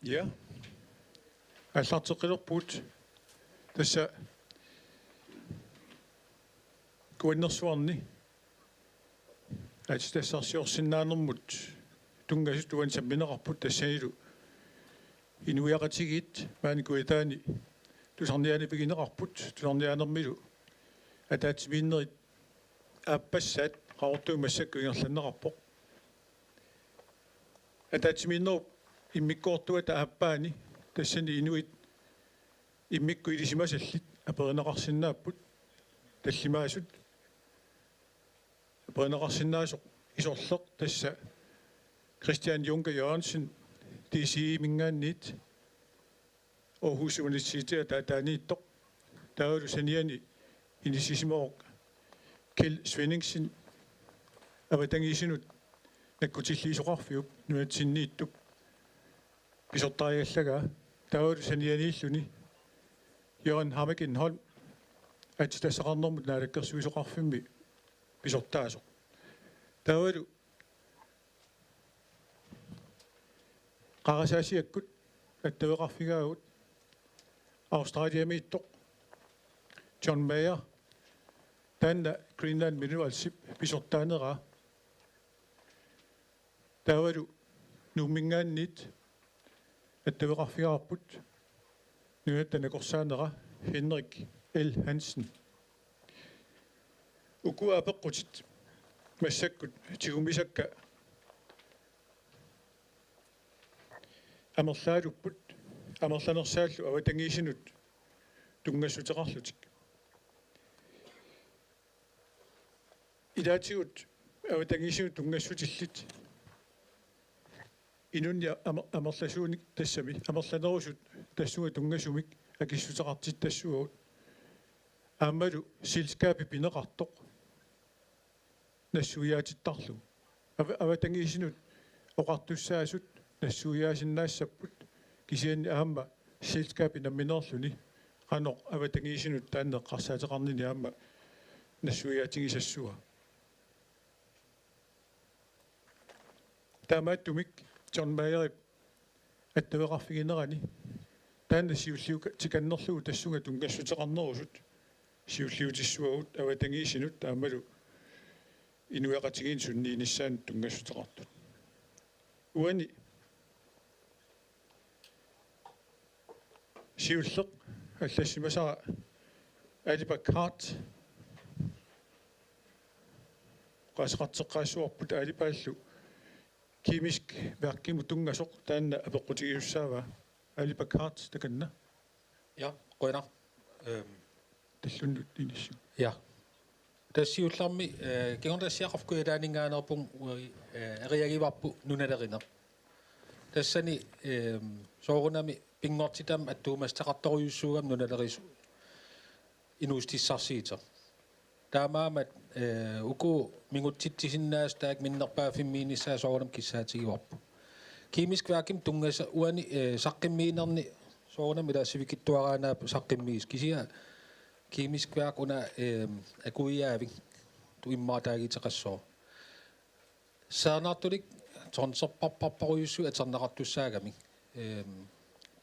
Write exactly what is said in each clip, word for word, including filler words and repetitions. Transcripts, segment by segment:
Ja. Aallarteqqilerpugut. Tassa Kuannersuarni aatsitassarsiorsinnaanermut tunngasut uani sammineqarput, tassanilu inuiaqatigiit maani Kujataani tusarniaaneq pigineqarput. Tusarniaanermilu ataatsimiinnerit aappassaat Qaqortumi massakkut ingerlanneqarpoq. Ataatsimiinnerup immikkoortuata aappaani tassani inuit immikkut ilisimasallit aperineqarsinnaapput, tallimaasut. Aperineqarsinnaasoq isorleq tassa Christian Junker Jørgensen, D C I-minngaanniit, Aarhus Universiteti ataataaniittoq. Taavalu saniani inissisimavoq Kjeld Svenningsen, avatangiisinut nakkutilliisoqarfiup nunatsinniittup pisortariallagaa. Taavalu sanianiilluni Jørgen Hammekenholm, aatsitassaqarnermut naalakkersuisoqarfimmi pisortaasoq. Taavalu qarasaasiakkut attaveqarfigaagut Australiamiittoq John Mayer, taanna Greenland Mineralsip pisortaaneraa. Taavalu Nuumminngaanniit attaveqarfigaarput nunatta nakorsaanera Henrik L. Hansen. Ukua apeqqutit massakkut tigummisakka amerlaalupput, amerlanersaallu avatangiisinut tunngassuteqarlutik. Ilaatigut avatangiisinut tunngassutillit inunnik amer-, amerlasuunik tassami, amerlanerusut tassunga tunngasumik akissuteqartittassuagut. Aammalu selskabip pineqartoq nassuiaatittarlugu. Ava-, avatangiisinut oqartussaasut nassuiaasinnaassapput, kisianni aamma selskabip nammineerluni qanoq avatangiisinut taanna eqqarsaateqarnini aamma nassuiaatigisassua. Taamaattumik John Mayerip attaveqarfiginerani taanna siulliuka-, tikannerlugu tassunga tunngassuteqarnerusut siulliutissavagut avatangiisinut aammalu inuiaqatigiinnut sunniinissaanut tunngassuteqartut. Uani siulleq allassimasara Ali Bak Hart, oqaaseqarteqqaassavarput, Alipaallu Kemisk Værkimut tunngasoq taanna apeqqutigisussaavaa. Ali Bak Hart, takanna. Ja, qujanaq. Øhm, Tallunnut inissi. Ja. Tassa siullermik, øh, kingorna tassa Kujataani ingaanneerpunga, øh, eriagivarput nunalerineq. Tassani, øhm, soorunami pinngortitami attuumassuteqartorujussuugami nunalerisut inuussutissarsiutit. Taamaammat, øh, uku mingutsitsisinnaasut taakku minnerpaaffimmiinnissaat soorunami kissaatigivarput. Kemisk Værkimut tunngasut uani, øh, saqqummiinerni soorunami ilaassivikitsuaraannaapput saqqummiisoq. Kisianni Kemisk Værk una, øh, akuiaavik, tu immaqa taaguuteqassaaq. Saarnartulik tonserparparparujussuit atorneqartussaagamik. Øhm,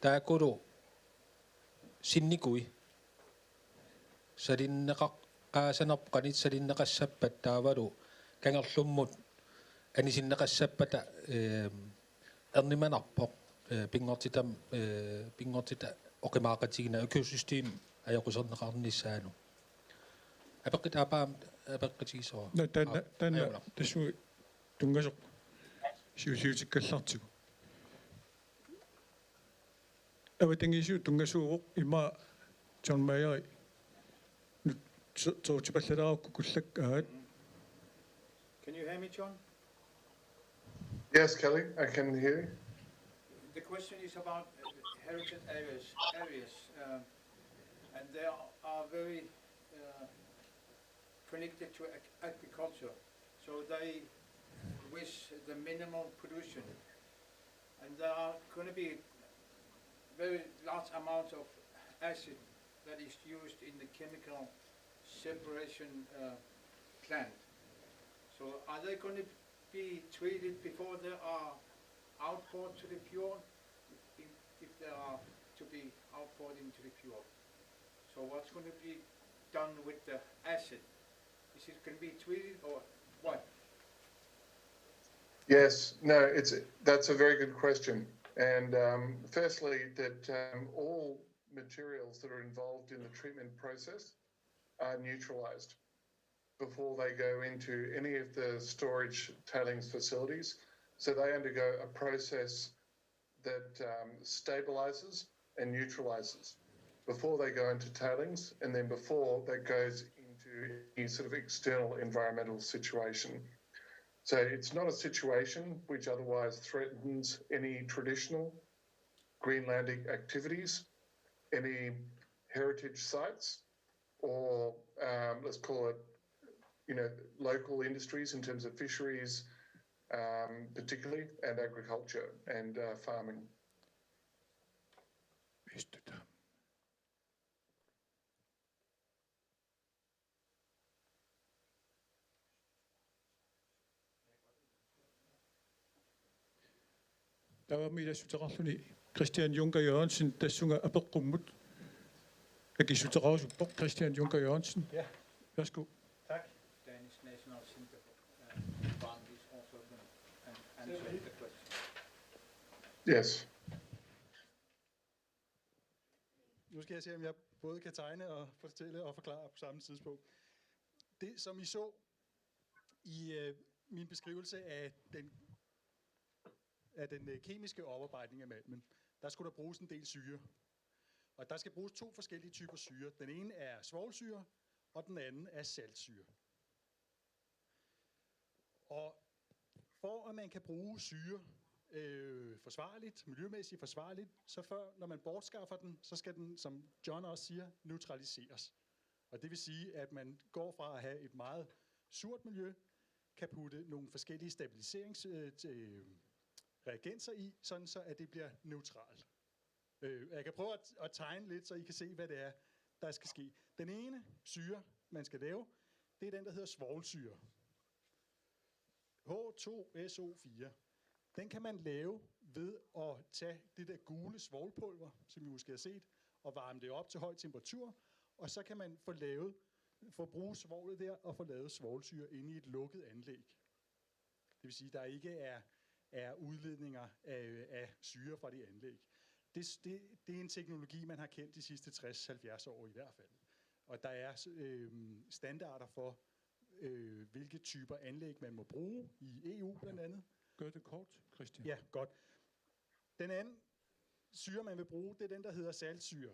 taakkulu sinnikui salinneqaqqaasanerput qanoq salinneqassappat taavalu kangerlummut anisinneqassappata, øhm, ernumanarpoq, øh, pinngortitami, øh, pinngortitap oqimaaqatigiinneq økosystem ajoquserneqarnissaanut. Apeqqut aappaam apeqqutigisara. Nå, taanna, Aa, taanna ajunngilaq. Tassunga tunngasoq siulliutikkallartigu. Avatangiisinut tunngasuuvoq, immaqa John Mayeri nut-, so-, soortipallalaarukku kullakkaat. Can you hear me, John? Yes, Kelly, I can hear you. The question is about, uh, heritage areas, areas, um, and they are, are very, uh, connected to ag-, agriculture. So they wish the minimal pollution. And there are gonna be very large amounts of acid that is used in the chemical separation, uh, plant. So are they gonna be treated before they are outboard to the fjord? if, if they are to be outboard into the fjord. So what's going to be done with the acid? Is it going to be treated or what? Yes, no, it's, that's a very good question. And um, firstly, that um, all materials that are involved in the treatment process are neutralized before they go into any of the storage tailings facilities. So they undergo a process that um, stabilizes and neutralizes before they go into tailings, and then before that goes into any sort of external environmental situation. So it's not a situation which otherwise threatens any traditional Greenlandic activities, any heritage sites, or um, let's call it, you know, local industries in terms of fisheries, um, particularly, and agriculture and uh, farming. Istuta. Taavami ilassuteqarluni Christian Junker Jørgensen tassunga apeqqummut akissuteqarusuppoq. Christian Junker Jørgensen. Ja. Værsgo. Tak. Danish National Center for uh, Environment is also going to answer the question. Yes. Nu skal jeg se, om jeg både kan tegne og fortælle og forklare på samme tidspunkt. Det, som I så i øh, min beskrivelse af den, af den øh, kemiske oparbejdning af malmen, der skulle der bruges en del syre. Og der skal bruges to forskellige typer syre. Den ene er svovlsyre, og den anden er saltsyre. Og for at man kan bruge syre øh, forsvarligt, miljømæssigt forsvarligt, så før, når man bortskaffer den, så skal den, som John også siger, neutraliseres. Og det vil sige, at man går fra at have et meget surt miljø, kan putte nogle forskellige stabiliserings øh, til, øh, reagenser i, sådan så at det bliver neutralt. Øh, jeg kan prøve at, at tegne lidt, så I kan se, hvad det er, der skal ske. Den ene syre, man skal lave, det er den, der hedder svovlsyre. H to S O fire. Den kan man lave ved at tage det der gule svovlpulver, som I måske har set, og varme det op til høj temperatur, og så kan man få lavet, få bruge svovlet der og få lavet svovlsyre inde i et lukket anlæg. Det vil sige, at der ikke er, er udledninger af, af syre fra det anlæg. Det, det, det er en teknologi, man har kendt de sidste tres halvfjerds år i hvert fald. Og der er øh, standarder for, øh, hvilke typer anlæg man må bruge i E U blandt andet. Gør det kort, Christian. Ja, godt. Den anden syre, man vil bruge, det er den, der hedder saltsyre.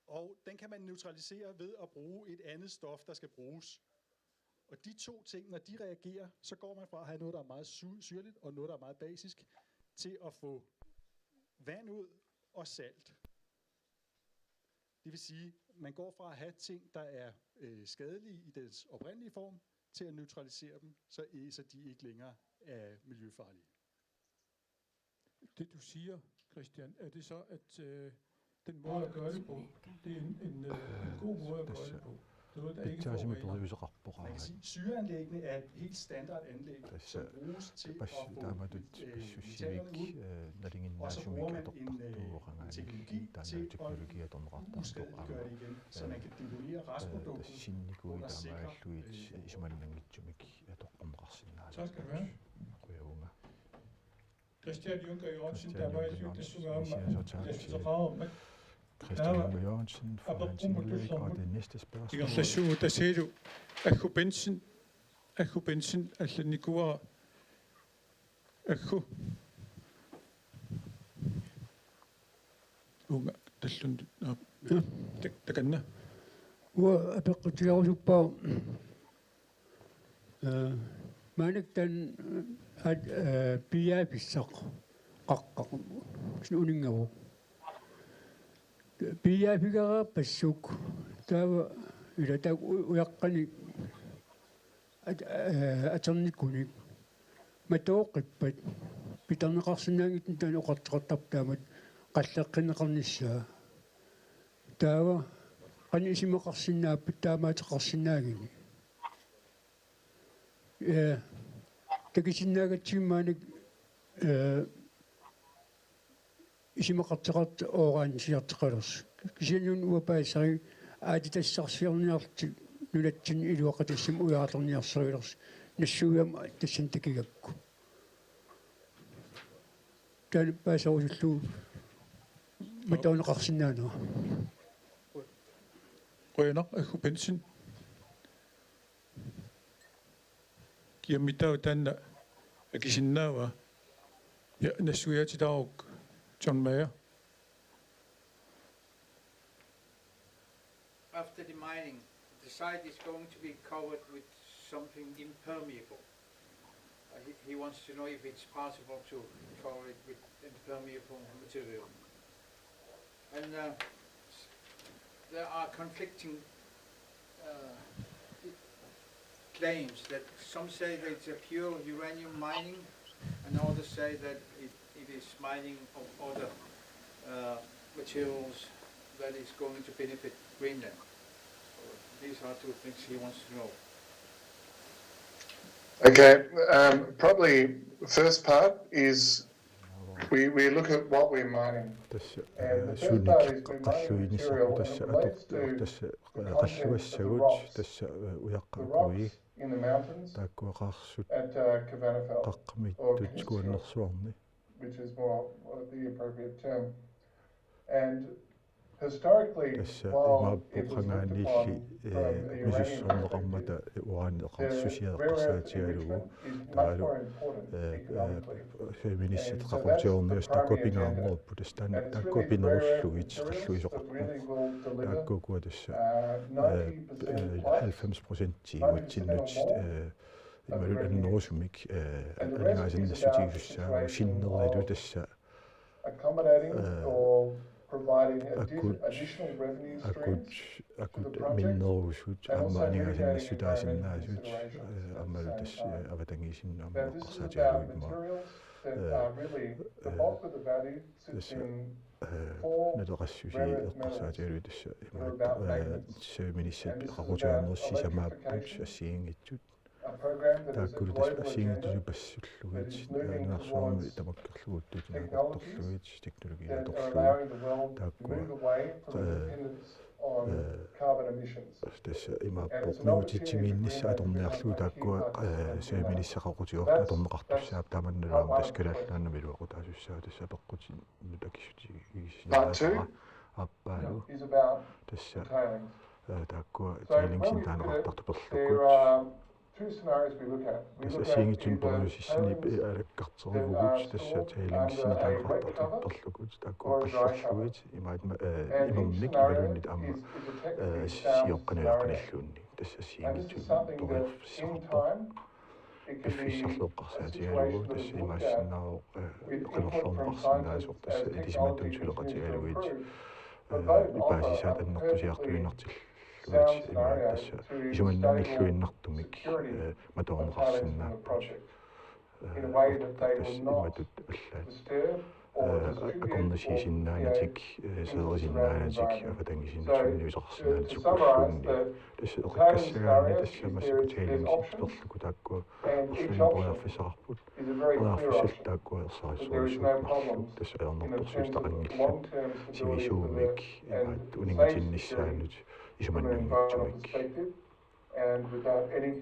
Og den kan man neutralisere ved at bruge et andet stof, der skal bruges. Og de to ting, når de reagerer, så går man fra at have noget, der er meget su- syrligt, og noget, der er meget basisk, til at få vand ud og salt. Det vil sige, man går fra at have ting, der er øh, skadelige i deres oprindelige form, til at neutralisere dem, så, i- så de ikke længere er miljøfarlige. Det du siger, Christian, er det så, at øh, den måde at gøre det på, det er en, en, øh, en god måde at gøre det på? Noget, der ikke Pitsaasumik forurener. Toriuseqarpoq. Man kan sige, at syreanlæggene er et helt standardanlæg, Tassa som bruges til at pas- få taamatut øh, passusivik, metallerne ud, øh, og så bruger nalinginnaasumik atortartuuvoq en teknologi taanna til at teknologi atorneqartartoq aamma uskadeliggøre det igen, så man kan deponere øh, restproduktet tassinnikuuit under sikre, taamaalluit øh, isumannanngitsumik atuqquneqarsinnaalluni. Tak skal du have. Qujanaq. Christian Junker Jørgensen, der var i syv, det skulle være om, jeg synes, der var om, at Christian Junker Jørgensen, Apeqqumut tullermut. Det næste spørgsmål. Ingerlassuugut Tasiilu Aggu Bentzen, Aggu Bentzen allannikuuara. Aggu. Uunga tallun takanna. Uanga apeqqutigerusuppunga, øh, maannakkut taanna, øh, at, øh, piiaafissaq qaqqaq, sinuningavo. Piiaafigereerpassuk, taava ila taakku u- ujaqqanik at, øh, aternikunik matooqqippat pitarneqarsinnaanngitsunik taanna oqartoqartarpoq taamatut qalleqqinneqarnissaa. Taava qanoq isumaqarsinnaappat taamaateqarsinnaanngilaq. Øh, takusinnaagatsigit maannakkut, øh, isumaqartoqartut orangerteqalersoq. Kisianni uanga paasisariga aalitassarsiorniarlutik nunatsinni iluaqutaasumik ujaartorniarsarilersoq. Nassuiaama tassani takugakku. Taanna paaserusullugu matuneqarsinnaanera. Qujanaq, Aggu Bendtsen. Kiammittaava taanna akisinnaavaa? Ja, nassuiaatitaaruk John Mayer. After the mining, the site is going to be covered with something impermeable. Uh, he, he wants to know if it's possible to cover it with impermeable material. And, uh, s-, there are conflicting, uh, i-, claims that some say that it's a pure uranium mining, and others say that it, it is mining of other, uh, materials that is going to benefit Greenland. These are two things he wants to know. Okay, um, probably the first part is we, we look at what we're mining. Tassa, eh, suunik qeqqalluinissarput tassa atoq-, tassa, eh, qalluassagut, tassa, eh, ujaqqat uii, taakkua qaarsut, qaqqamiittut kuannersuarni. Which is more, uh, the appropriate term. And historically, tassa imaappoq qangaaniilli, eh, misussorneqarmata uraani eqqarsusiaq eqqarsaatigalugu, taavalu, eh, eh, feministit qaqutigoorniassat taakkua pingaarnerput, tassa taanna taakkua pinerullugit qalluisoqarpoq. Taakkua tassa, eh, eh, halvfems procent uatsinnut, eh, imaluunniit annerusumik, eh, aningaasannassutigisussaavagut sinnerilu tassa, eh, akut, akut, akut minnerusut aamma aningaasannassutaasinnaasut, eh, aammalu tassa, eh, avatangiisinut aamma eqqarsaatigalugu immaqa, eh, eh, tassa, eh, naleqassusia eqqarsaatigalugu tassa imaattoq, eh, feministit qaqutigoornerup sisamaapput assigiinngitsut. Taakkulu tassa assigiinngitsut passullugit, eh, nunarsuarmi tamakkerlugu uuttuutit naapertorlugit, teknologi atorlugu, taakkua, eh, eh, tassa imaappoq nungutitsivinnissaq atorniarlugu taakkua, eh, feministit qaqutigoortut atorneqartussaapput, taamannalu aamma tassa Kalaallit Nunaannut iluaqutaasussaavoq tassa apeqqutit nutakkissutigisinnaasagut aappaalu. Tassa, eh, taakkua tailingsinik taaneqartartut perlukut. Tassa assigiinngitsunik perusissinnik alakkarterivugut, tassa tailingsinik taaneqartartut perlukut, taakkua qallullugit, imaat-, eh, imermik imaluunniit aamma, eh, sioqqanilaqqanilluunniit. Tassa assigiinngitsunik periarfissaqarpoq. Piffissarlu eqqarsaatigalugu tassa imaassinnaavoq, eh, qimerluarneqarsinnaasoq tassa ilisimatut suleqatigalugit, eh, paasisaat annertusiartuinnartillugit imaat tassa isumannanngilluinnartumik, eh, matuneqarsinnaapput. Eh, tassa imatut allaat, eh, akornasiisinnaanatik, eh, seerisinnaanatik, avatangiisinut sunniuteqarsinnaanatik sukkulluunniit. Tassa eqikkassagaanni tassa massakkut tailingsit perlukut taakkua arlaannik periarfissaqarput. Periarfissallu taakkua ersarissorujussuit marluk tassa ajornartorsiutitaqanngillat sivisuumik imaat uninngatinnissaanut isumannanngitsumik.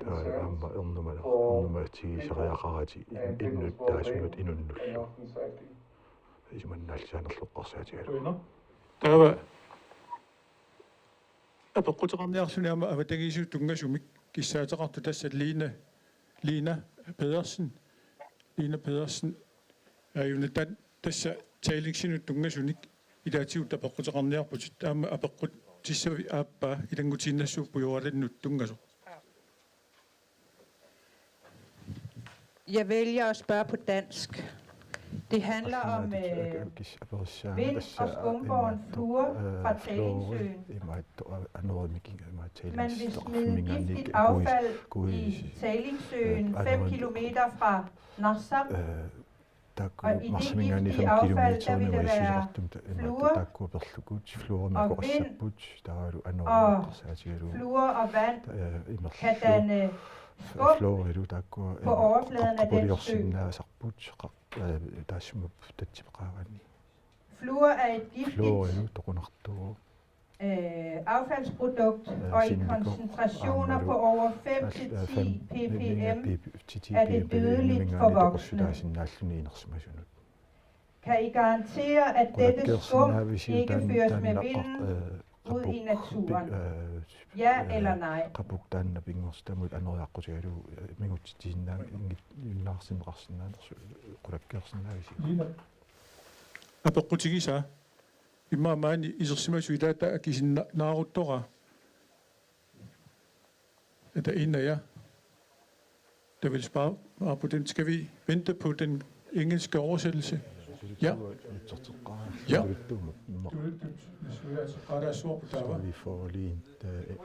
Taava aamma ernumala, ernumatigisariaqaratik in-, innuttaasunut inunnullu. Isumannaallisaanerlu eqqarsaatigalugu. Taava apeqquteqarniarluni aamma avatangiisitut tunngasumik kissaateqartoq tassa Lina, Lina Pedersen. Lina Pedersen, aajuna taan-, tassa tailingsinut tunngasunik ilaatigut apeqquteqarniarputit, aamma apeqqutissavit aappaa ilanngutiinnassuuvoq pujoralannut tunngasoq. Jeg vælger at spørge på dansk. Det handler om, øh, vind- og skumborne fluer fra Tællingssøen. Man vil smide giftigt affald i Tællingssøen, fem kilometer fra Narsap. Taakku Marsiminngaanniit fem kilometerinik imaattoq taakkua perlukut, fluorimik akorassapput, taavalu anoorit eqqarsaatigalugu. Fluor og vand kan danne skum på overfladen af den sø. Fluorilu taakkua, eh, qaqqapuliorsinnaasarput, qaq-, eh, taassuma tatsimeqaarani. Fluor er et giftigt Fluor er jo toqunartuuvoq. øh, affaldsprodukt, øh, og i koncentrationer på over fem til ti ppm er det dødeligt for voksne. Kan I garantere, at dette skum ikke føres med vinden ud i naturen? Ja eller nej? Qapuk taanna pinngortitamut anoriaqqutigalugu mingutsitsinnaanngit junnaarsinneqarsinnaanersu qulakkeersinnaavisi. Apeqqutigisaa. Immaqa maani isersimasut ilaata akisinnaaruttoraa. At der ender, ja. Der vil spare, spare på dem. Skal vi vente på den engelske oversættelse? Ja. Ja. Skal vi få lige et, øh,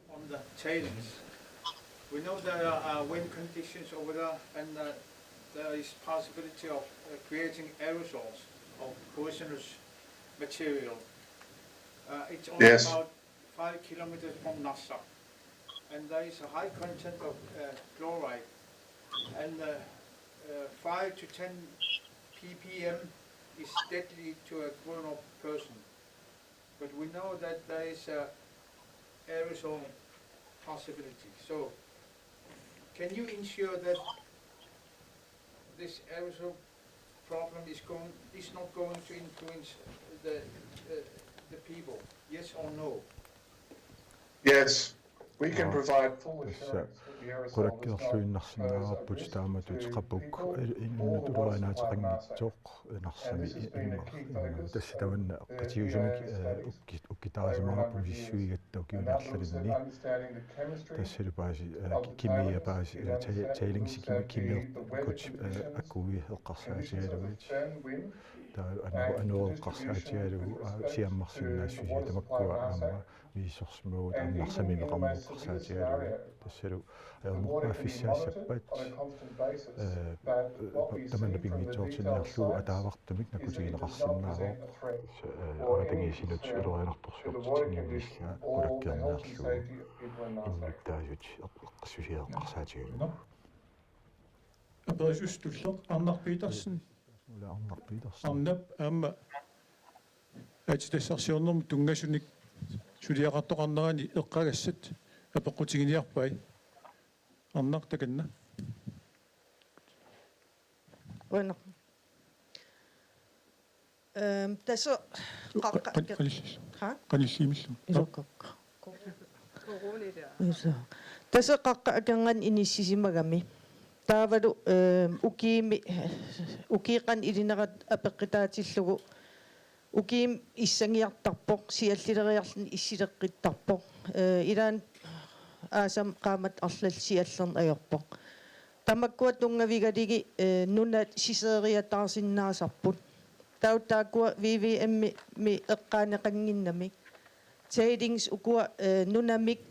On the tailings. We know there are, uh, wind conditions over there, and, uh, there is possibility of, uh, creating aerosols of poisonous material. Uh, it's only Yes. about five kilometers from Narsaq, and there is a high content of, uh, chloride, and, uh, uh, five to ten ppm is deadly to a grown-up person. But we know that there is a aerosol possibility. So, can you ensure that this aerosol problem is going, is not going to influence the, uh, the people? Yes or no? Yes, we can Aa, provide full tassa assurance that the aerosol is not, uh, qulakkeerluinnarsinnaavarput taamatut qapuk inunnut ulorianaateqanngitsoq Narsami immaqa. Tassa tamanna eqqatiusumik ukki-, ukkitarisimagaluarpugut misissuigatta ukiuni arlalinni. Tassalu paasi, eh, ki-, kimiat paasi, eh, ta-, tailingsi kimi-, kimiakkut, eh, akuui eqqarsaatigalugit. Taava anu-, anuu eqqarsaatigalugu, aa, siammarsinnaassusia tamakkua aamma misissorsimavagut aamma Narsamimeqarneq eqqarsaatigalugu. Tassalu ajornerpaaffissaassappat, eh, tamanna pinngitsoortinniarlugu ataavartumik nakutigineqarsinnaavoq. Eh, avatangiisinut ulorianartorsiortitsiniarnissaa qulakkeerniarlugu innuttaasut eqqassusia eqqarsaatigalugu. Aperisussaq tulleq, Arnaq Petersen. Ulla Arnaq Petersen. Arnap aamma aatsitassarsiornermut tunngasunik suliaqartoqarnerani eqqagassat apeqqutiginiarpai. Arnaq, takanna. Uanaq. Ehm, tassa qaqqa-, Qan-, qanillis-, ha? Qanilliimillu. Ilukkakku. Iso. Tassa qaqqa akornanni inissisimagami. Taavalu, ehm, ukiimi, ukiup qanoq ilinerata apeqqutaatillugu. Ukiumi issangiartarpoq, siallileriarluni issileqqittarpoq. Eh, ilaanni aasami qaammat arlallit siallerneq ajorpoq. Tamakkua tunngavigalugit, eh, nunat siseeriataarsinnaasarput. Taava taakkua V V M-imi eqqaaneqannginnamik. Tailings ukua, eh, nunamik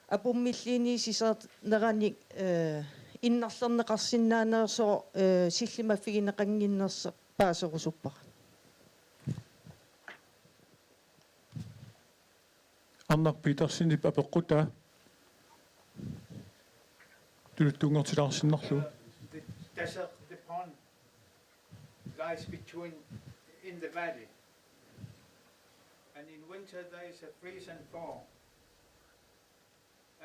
apummilluunniit siseernerani, eh, innarlerneqarsinnaanersoq, eh, sillimaffigineqannginnersoq paaserusuppara. Arnaq Petersenip apeqqutaa. Tuluttunngortilaarsinnarlugu. The desert, the pond lies between, in the valley. And in winter there is a freeze and thaw.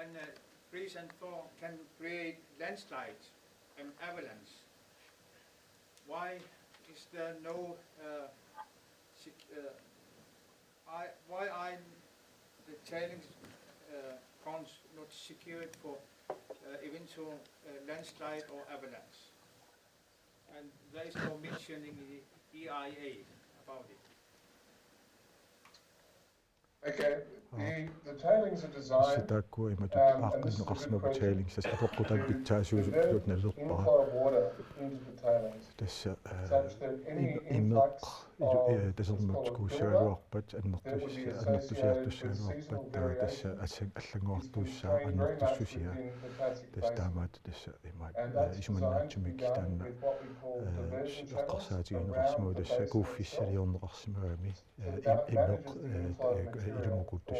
And, uh, freeze and thaw can create landslides and avalanche. Why is there no, uh, sec-, uh, I, why are the tailings, uh, ponds not secured for, uh, eventual, uh, landslide or avalanche? And there is no mention in the E I A about it. Okay, the, the tailings are designed, Sitaakku imatut um, and this is a good aaqqinneqarsimavoq question, tailings, tassa apeqqutaani pitsaasuusutut nalerpara. Inflow of water into the tailings, tassa, eh, such that any im-, imeq, influx ilu-, of eh, tasernut kuussagaluarpat, annertus-, annertusiartussagaluarpat, taava tassa assang-, allanngorartuussaaq annertussusia. Tassa taamaattoq tassa imaat, eh, isumannaatsumik taanna, eh, eqqarsaatigineqarsimavoq tassa kuuffissaliorneqarsimagami. Eh, im-, imeq, eh, eh, ilumukuuttus-,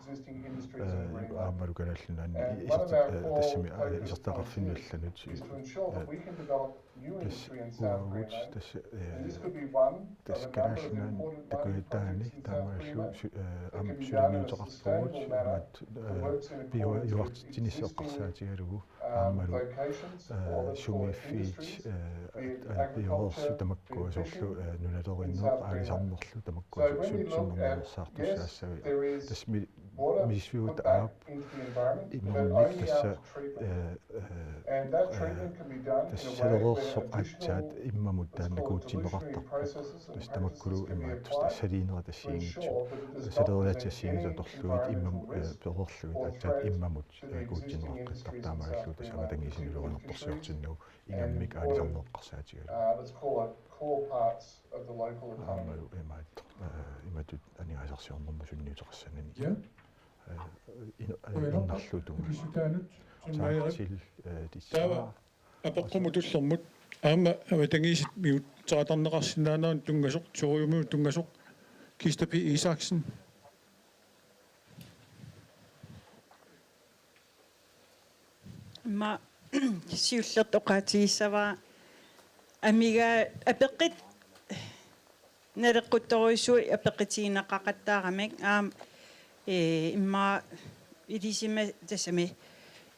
Ee, aammalu Kalaallit Nunaanni iserti-, ee, tassami, ee, isertitaqarfinnut allanut, ee, tassa uagut tassa, ee, tassa Kalaallit Nunaanni takujataani taamaallu su-, ee, aamma suliniuteqarpugut imaattoq, ee, piua-, piuartitsinissaq eqqarsaatigalugu aammalu, ee, sumiiffiit, ee, at-, at-, piuareersut tamakkua soorlu, ee, nunalerineq aalisarnerlu tamakkua su-, su-, sunnernersaartussaassavat. Tassa mi-, misissuivugut aap imermik tassa, ee, ee, ee, tassa salereersoq aatsaat immamut taanna kuutsinneqartarpoq. Tassa tamakkulu imaattoq tassa saliinerat assigiinngitsut, saleriaatsit assigiinngitsut atorlugit immamut, ee, pereerlugit aatsaat immamut, ee, kuutsinneqaqqittarpoq taamaalilluni tassa avatangiisinullu annertusiortinnagu ingammik aalisarneq eqqarsaatigalugu. Aammalu imaattoq, ee, imatut aningaasarsiornermut sunniuteqassanani. Ja. Ee, in-, ee, innarluutunga. Saartil, ee, tissavara. Taava apeqqumut tullermut aamma avatangiisit miutseqatarneqarsinnaanerannut tunngasoq, soorujussuarmik tunngasoq, Kista P. Isaksen. Immaqa siullertut oqaatigissavara amiga apeqqut naleqquttorujussuit apeqqutigineqaqattaaramik aamma, ee, immaqa ilisima-, tassami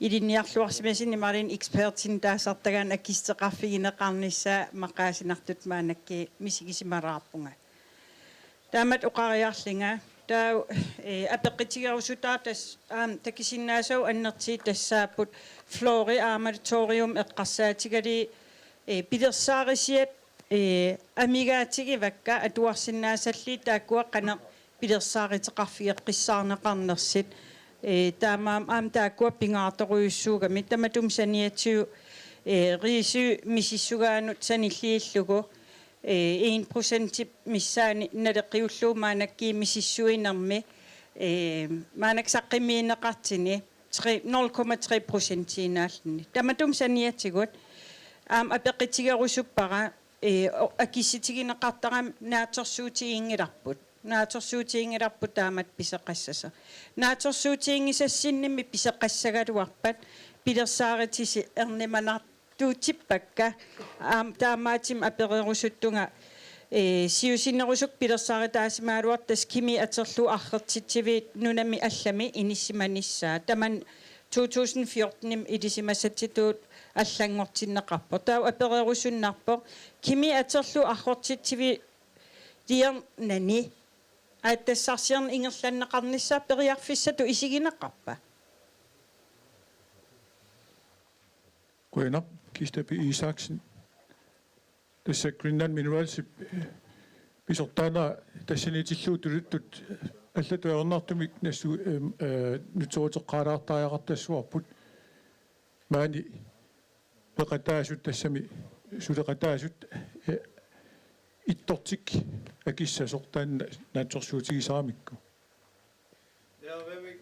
ilinniarluarsimasunni imaluunniit ekspertinik taasartagaanni akissuteqarfigineqarnissaa maqaasinartutut maannakkut misigisimalaarpunga. Taamatut oqariarlunga Taava, eh, apeqqutigerusutaavoq tassa aamma takusinnaasavut annertuut tassaapput fluori aammalu thorium eqqarsaatigalugit, eh, pilersaarisiat, eh, amigaatigivakka atuarsinnaasallugu taakkua qanoq pilersaaruteqarfigeqqissaarneqarnersut. Eh, taamaammat aamma taakkua pingaartorujussuugamik tamatuma saniatigut, eh, Risø misissugaanut sanilliullugu, eh, en procentip missaani naleqqiullugu maannakkut misissuinermi, eh, maannakkut saqqummiunneqartuni tre, nul komma tre procentiinnaalluni. Tamatuma saniatigut aamma apeqqutigerusuppara, eh, o-, akissutigineqartarami naatsorsuutiginngilarput. Naatsorsuutiginngilarput taamatut pisoqassasoq. Naatsorsuutiginngisassinnik pisoqassagaluarpat pilersaarutisut ernumanartuutippakka. Aamma taamaattumik apererusuttunga, eh, siusinnerusukkut pilersaarutaasimagaluartoq tassa kimi atorlugu arrertitsiviit nunami allami inissisimanissaa. Tamanna to tusind fjortenimi ilisimasatsitut allanngortinneqarpoq. Taava apererusunnarpoq kimi atorlugu arrertitsiviit liornani aatsitassarsiorneq ingerlanneqarnissaa periarfissatut isigineqarpa? Qujanaq, Kista P. Isaksen. Tassa Greenland Mineralsip pisortaanera tassaniitillugu tuluttut allatut ajornartumik nassu-, em, eh, nutseruteqqaalaartariaqartassavarput. Maani peqataasut tassami suleqataasut, eh, ittortik akissasoq taanna naatsorsuutigisaramikku. They are very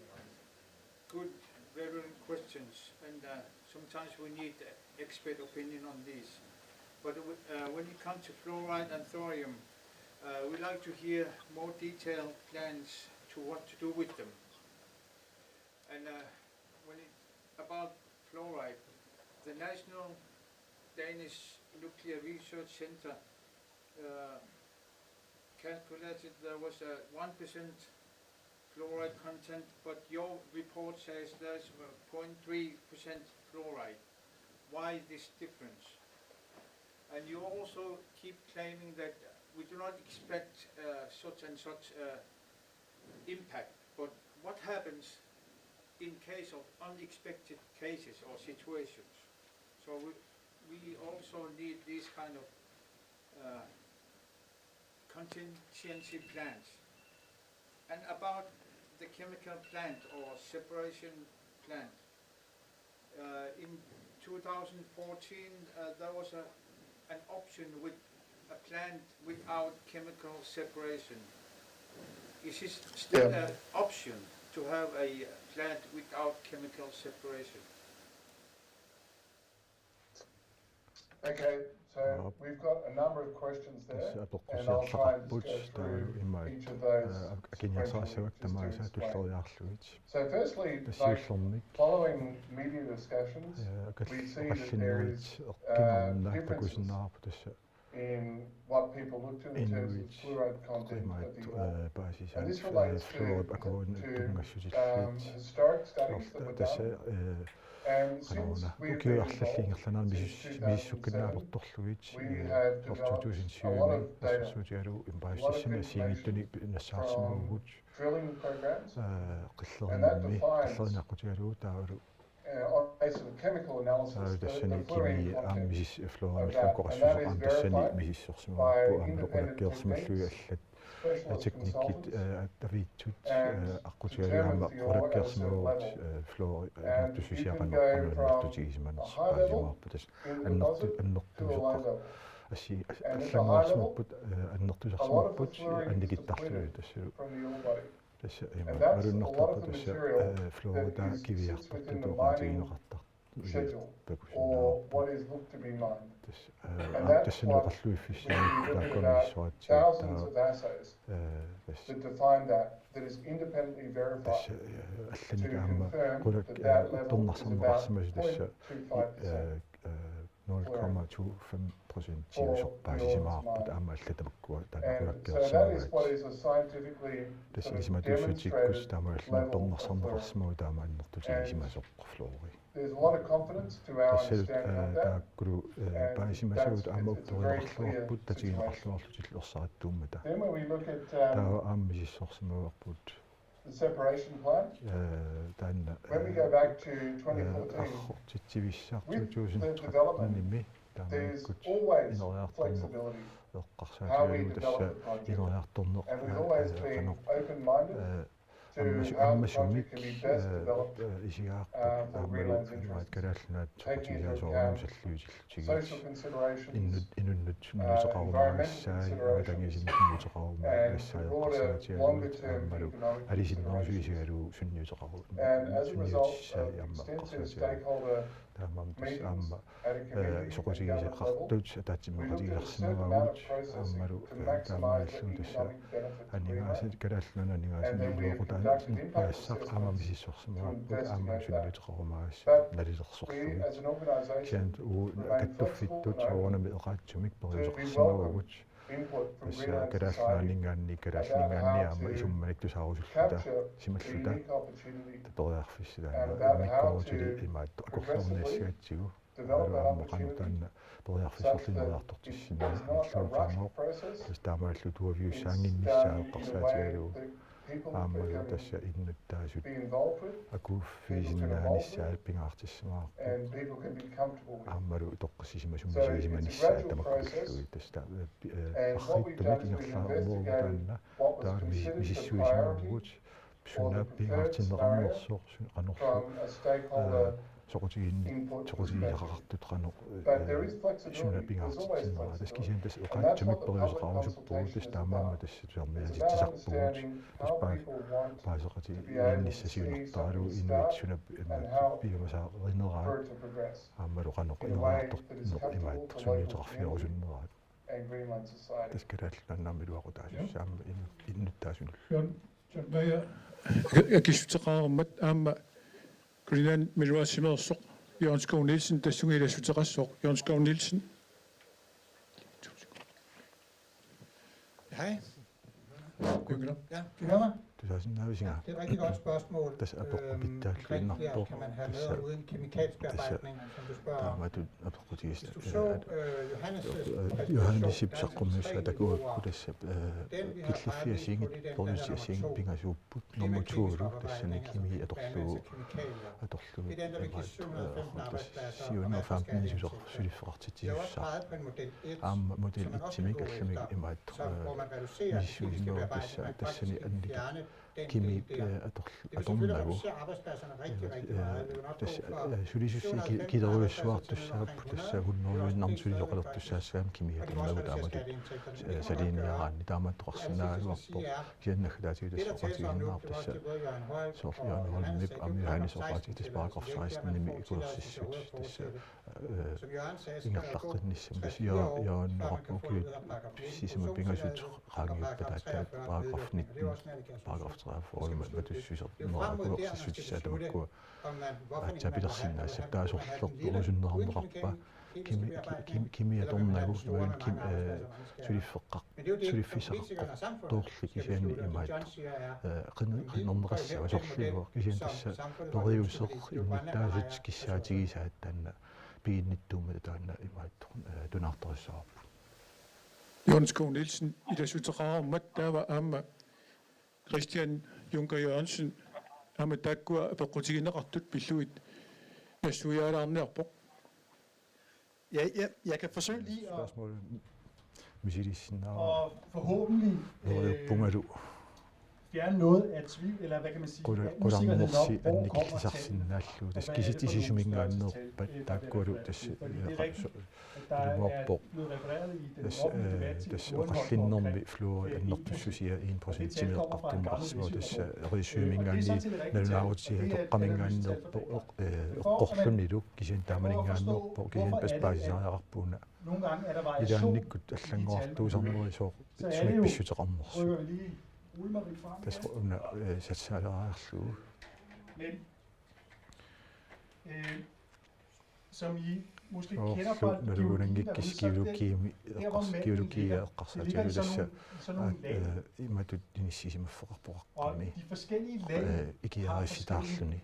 good, relevant questions, and, uh, sometimes we need expert opinion on these. But, uh, when it comes to fluoride and thorium, uh, we like to hear more detailed plans to what to do with them. And, uh, when it, about fluoride, the National Danish Nuclear Research Center, uh, calculated there was a one percent fluoride content, but your report says there's a point three percent fluoride. Why this difference? And you also keep claiming that we do not expect, uh, such and such, uh, impact. But what happens in case of unexpected cases or situations? So we, we also need these kind of, uh, contingency plans. And about the chemical plant or separation plant, uh, in two thousand fourteen, uh, there was a, an option with a plant without chemical separation. Is it still, yeah, an option to have a plant without chemical separation? Okay, so, aap, we've got a number of questions there, tassa and I'll try and just apeqqusiarlaqarput, go through each of those sequentially, just to explain. Taava immaqa, aa, akiniarsarissavakka tamaasa tulleriarlugit. So firstly, like, tassiullermik following media discussions, eh, we see that there is, oqallinnerit, uh, eqqimaarnaq differences takusinnaavarput tassa in what people look to in terms of inuit fluoride content of the ore. Qimaat, eh, paasisaat, and this relates to, eh, fluorip akuunik to, um, tunngassutillit, historic studies that were done. Soorlu tassa, eh, and since we've been involved, qanoq una, ukiut arlallit ingerlaneranni misis-, misissukkut naapertorlugit, eh, soorlu to tusind syv-imi assersuutigalugu inuppassuit tassani assigiinngitsunik nassaarsimavugut. Drilling programs. Eh, qillerinnermi, qillerinneq aqqutigalugu taavalu, eh, on basis of chemical analysis, taavalu tassani kimi aamma misis-, fluorinik qaqorsusoq aamma tassani misissorsimavarput, aammalu qulakkeersimallugit allat teknikkit, eh, attaviitsut, eh, aqqutigalugit aamma qulakkeersimavugut, eh, fluori, eh, annertussisiaq qanoq, qanoq annertutigisimanersoq paasimavarput. Tassa annertu-, annertusoq assi-, allanngorsimavarput, eh, annertusarsimavarput, annikittarlugit tassalu. Tassa ima malunnartarpoq tassa, eh, fluorip kiviartortutut oqaatigineqartartut takusinnaavarput. Tassa, eh, aamma tassani oqalluiffissanik taakkununnga misissoratsigu taava, eh, tassa tassa, eh, allanik aamma qulak-, eh, uppernarsarneqarsimasoq tassa, eh, eh, nul komma to fem procentiusoq paasisimavarput aamma allat tamakkua taanna qulakkeersimavaat. Tassa isumaqatigiissutikkut taamaalilluni uppernarsarneqarsimasoq taama annertutigisimasoq fluori. There's a lot of confidence to our understanding of that. Taakkulu paasimasagut aamma upperineqarluarput tatigineqarluarlutillu ersarittuummata. Then when we look at, um, taava aamma misissorsimavarput the separation plant, taanna, when we go back to twenty fourteen, arrortitsivissaq two thousand thirteen-imi, taamaakkut ineriartorneq eqqarsaatigalugu tassa ineriartorneq qanoq ammasumik isigaarput aammalu imaat Kalaallit Nunaat soqutigisaasoorluni salliutillutigit. Inunnut sunniuteqarumaarissaat, avatangiisinut sunniuteqarumaarissaat eqqarsaatigalugit aammalu alisinnerusut isigalugu sunniuteqaru-, sunniutissaat aamma eqqarsaatigalugit. Taamaammat tassa aamma soqutigisaqartut ataatsimoortigisarsimavagut aammalu taamaalilluni tassa aningaasat Kalaallit Nunaanni aningaasat iluaqutaanut paasisaqarmat misissorsimavarput aamma sunniuteqarumaarissat nalilersorlugit. Kisianni uagut kattuffittut soorunami eqaatsumik periuseqarsimavagut. Tassa Kalaallit Nunaanninngaanniit, Kalaallit Nunaanniit aamma isummanik tusaarusulluta simalluta periarfissat taanna immikkoortutili imaattoq akorluarniassagatsigu. Aamma qanoq taanna periarfissorlu ineriartortissinnaanngilluinnartoq. Tassa taamaalilluta tuaviussaannginnissaa eqqarsaatigalugu. Aammalu tassa innuttaasut akuuffigisinnaanissaat pingaartissimavarput. Aammalu toqqissisimasumik misigisimanissaat tamakku pillugit. Tassa ta-, eh, arriitsumik ingerlaannaq taanna taava misi-, misissuisimavugut. Suna pingaartinneqarnersoq, suna qanorlu, eh, soqutigiin-, soqutigisaqartut qanoq, eh, suna pingaartitsinera. Tassa kisianni tassa eqaatsumik periuseqarusuppugut, tassa taamaammat tassa tusarniaatitsisarpugut. Tassa paa-, paaseqatigiinnissaq siunertaralugu inuit suna pi-, imaattoq piumasarineraat aammalu qanoq ineriartorneq imaattoq sunniuteqarfigerusunneraat. Tassa Kalaallit Nunaanni aamma iluaqutaasussaammat inu-, innuttaasunullu. John Meyer. Ak-, akissuteqarmat aamma Greenland Midwestimeersoq Jørgen Skov Nielsen tassunga ilassuteqassaaq. Jørgen Skov Nielsen. Hej. Kunne du høre mig? Tusaasinnaavisinga? Ja, det er et rigtig godt spørgsmål. Tassa apeqqut pitsaalluinnarpoq. Kan man have noget uden kemikalsk bearbejdning, som du spørger om? Taamatut apeqqutigis-, Hvis du så, øh, Johannes' præsentation, Johannesip saqqummiussaq takuakku tassa, eh, killiffiit assigiinngitsut, perluutit assigiinngitsut pingasuupput, nummer to-lu tassani kemi atorlugu, atorlugu imaattoq, eh, tassa siunnerfamtini suliffeqartitsisussaaq. Aamma model et-imik allamik imaattoq, eh, misissuisimavarput tassa, tassani annik kemi, eh, ator-, atornagu. Eh, tassa, eh, sulisussi ki-, kilerujussuartussaapput tassa hunnorujuinnarmik sulisoqalertussaassagami kemi atornagu taamatut, eh, saliniaraanni taamaattoqarsinnaagaluarpoq. Kisianni naggataatigut tassa oqaatigisinnaavoq tassa soorlu Jørgen Holmip aamma Johannes oqaatigisaat tassa paragraf seksten-imi kuersissut tassa eh, ingerlaqqinnissamut tassa Jør-, Jørgen oqarpoq ukiut sisamat pingasut qaangiuppata aatsaat paragraf nitten, paragraf treogfyrre-mik matussusernerat kuersissutissaat tamakkua aatsaat pilersinnaassapput. Taava sorlerpoq usunnerarneqarpa kemi-, ki-, kemi-, kemi atornagu imaluunniit kim-, eh, suliffeqqa-, suliffissaqaqqortoorli kisianni imaattoq, eh, qin-, qinerneqassava sorliuvoq kisianni tassa periuseq innuttaasut kissaatigisaat taanna piginnittuummata taanna imaattoq, eh, tunaartarissavarput. Jørgen Skov Nielsen, ilassuteqarmat taava aamma Christian Junker Jørgensen, aamma taakkua apeqqutigineqartut pillugit nassuiaalaarniarpoq. Ja, ja, jeg kan forsøge lige at, spørgsmål. Misilissinnaa. Og forhåbentlig, øh, Noriuppungalu. Fjerne noget af tvivl, eller hvad kan man sige, af usikkerheden om, hvor kommer tallet, og hvad er det for nogle størrelsestal, øh, der bliver refereret til? Fordi det er rigtigt, at der er blevet refereret i den offentlige debat til et nul-hold omkring, øh, en procent, og det tal kommer fra en gammel visseordbog. Øh, og det er sådan set et rigtigt tal, og det er et, et realistisk tal, fordi for at man, for at forstå, hvorfor er det, at nogle gange er der variation i de tal, man hører, så er det jo, rykker vi lige rullebrikken frem. Men, øh, som I måske kender fra geologien, derude, så er det der, hvor mængden ligger. Det ligger i sådan nogle, i sådan nogle lag. Og de forskellige lag har forskellige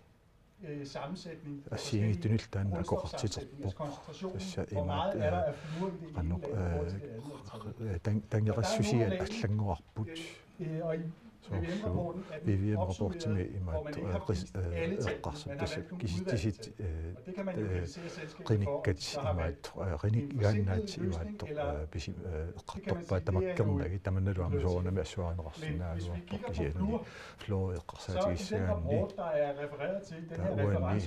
Assigiinngitsunillu taanna akoqartiterpoq. Tassa imaat, eh, qanoq, eh, tan-, tangeqassusiat allanngorarput. Soorlu V V M-rapportimi imaattoq, eh, qis-, eh, eqqarsartut tassa kisitsisit, eh, eh, qinikkat imaattoq, eh, qinik igaannaat imaattoq, eh, pisi-, eh, eqqartorpaat tamakkernagit, tamannalu aamma soorunami assuarineqarsinnaagaluarpoq, kisianni fluori eqqarsaatigissagaanni. Taava uani, eh,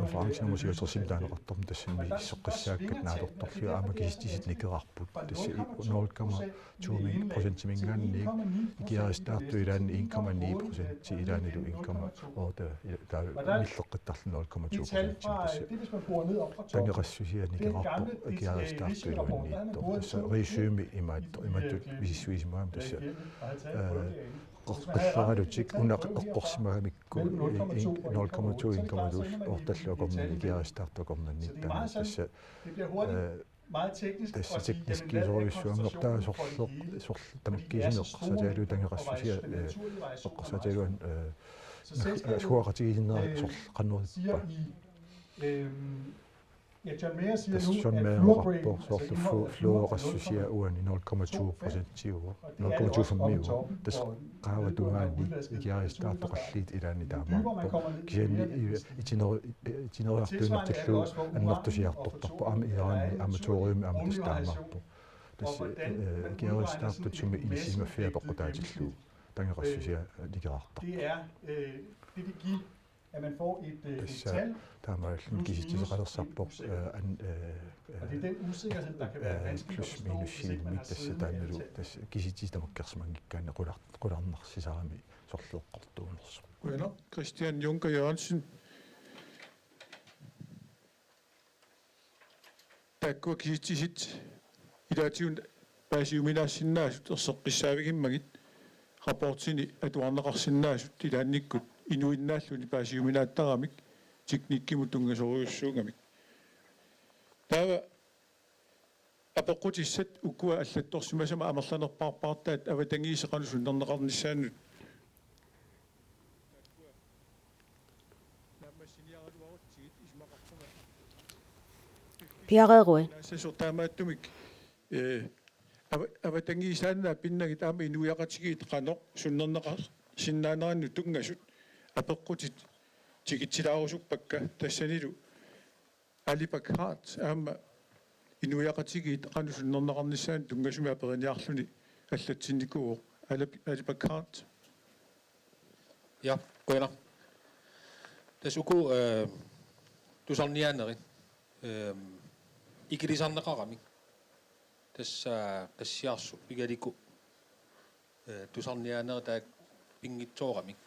reference nummer syvogtresimi taaneqartarmat tassani issoqqissaakkat naapertorlugit aamma kisitsisit nikerarput. Tassa i-, nul komma to min-, procentimiingaanniit, ikiarisartaartut ilaanni en komma ni procent, ilaannilu en komma otte, ila-, taava milleqqittarluni nul komma to procent. Tassa tangeqassusia nikerarpoq ikiarisartaartut iluanniittoq. Tassa regiimi imaattoq, imatut misissuisimagami tassa, eh, qilleralutik una eqqorsimagamikku i-, i-, nul komma to, en komma to, otteoghalvfems akornanni, ikiarisartaartut akornanni taanna tassa, eh, tassa tekniskiusorujussuanngortaa sorleq, sorleq tamakkiisumik eqqarsaatigalugu tangeqassusia, eh, eqqarsaatigalugu, eh, suaqatigiinneq sorleq qanoq ippa. Tassa John Mayer oqarpoq soorlu flu-, fluoreqassusia uani nul komma to procentiuvoq, nul komma to fem-iuvoq. Tassa qaavap tungaani ikiarisartaartut qalliit ilaanni taamaappoq. Kisianni i-, itineru-, itinerujussuartuinnartillugu annertusiartortarpoq, aamma ineranni aamma thoriumi aamma tassa taamaappoq. Tassa, eh, ikiarisartaartut sumi inissisimaffiat apeqqutaatillugu tangeqassusia nikerartarpoq. Tassa taamaalilluni kisitsiseqalersarpoq, eh, an-, eh, eh, plus minusiummik tassa taannalu tassa kisitsisit tamakkersimanngikkaanni qular-, qularnarsisarami sorleq eqqortuunersoq. Qujanaq, Christian Junker Jørgensen. Taakkua kisitsisit ilaatigut paasiuminaassinnaasut erseqqissaavigimmagit rapportini atuarneqarsinnaasut ilaannikkut inuinnaalluni paasiuminaattaramik teknikkimut tunngasorujussuugamik. Taava apeqqutissat ukua allattorsimasama amerlanerpaarpaartaat avatangiisit qanoq sunnerneqarnissaannut. Piareerui. Naassasoq taamaattumik, eh, ava-, avatangiisaannaat pinnagit aamma inuiaqatigiit qanoq sunnerneqarsinnaanerannut tunngasut apeqqutit tikitsilaarusuppakka tassanilu Ali Bak Hart aamma inuiaqatigiit qanoq sunnerneqarnissaannut tunngasumik aperiniarluni allatsinnikuuvoq. Ali, Ali Bak Hart. Ja, qujanaq. Tassa uku, eh, tusarniaanerit, eh, ikilisarneqaramik. Tassa Qassiarsup Igaliku eh, tusarniaanerit taakku pinngitsooramik.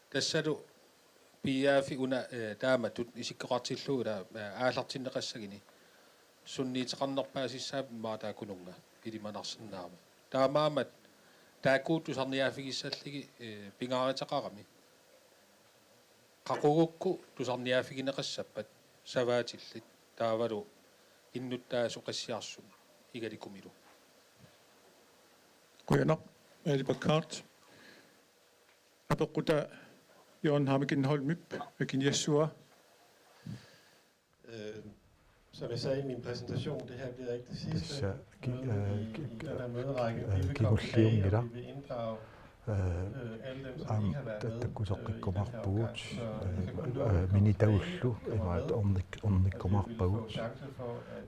Tassalu P F-i una, eh, taamatut isikkoqartillugu ila, eh, aallartinneqassaguni sunniuteqarnerpaasissaammat immaqa taakkununnga ilimanarsinnaavoq. Taamaammat taakku tusarniaaffigissallugit, eh, pingaaruteqarami. Qaqugukku tusarniaaffigineqassappat savaatillit taavalu innuttaasoq Qassiarsup Igalikumilu. Qujanaq, Ali Bak Hart. Apeqqutaa Jørgen Hammekenholmip akiniassavaa. Øh, som jeg sagde i min præsentation, det her bliver ikke det sidste Tassa ki-, møde øh, i, ki-, i den her møderække. Vi øh, vil komme tilbage, kingulliunngilaq, og vi vil inddrage øh, øh, alle dem, som aamma ikke har været med øh, i den her omgang. Takkuteqqikkumaarpugut, så øh, øh, minitagullu imaattoq ornik-, ornikkumaarpagut,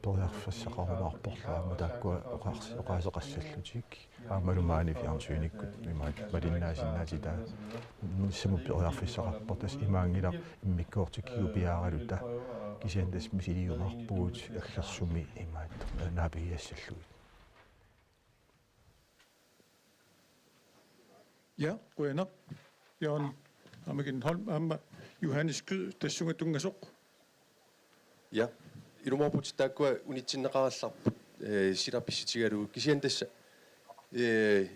periarfissaqarumaarporlu aamma taakkua oqaas-, oqaaseqassallutik aammalu maani fjernsynikkut imaattoq malinnaasinnaatitaa. Nissamut periarfissaqarpoq, tassa imaanngilaq immikkoortikkigut piaaraluta, kisianni tassa misiliumaarpugut aggersumi imaattoq naapigigassallugit. Ja, qujanaq. Jørgen Hammekenholm aamma Johannes Kyed tassunga tunngasoq. Ja, ilumoorputit taakkua unitsinneqarallarput, eh, sila pissutigalugu. Kisianni tassa, eh,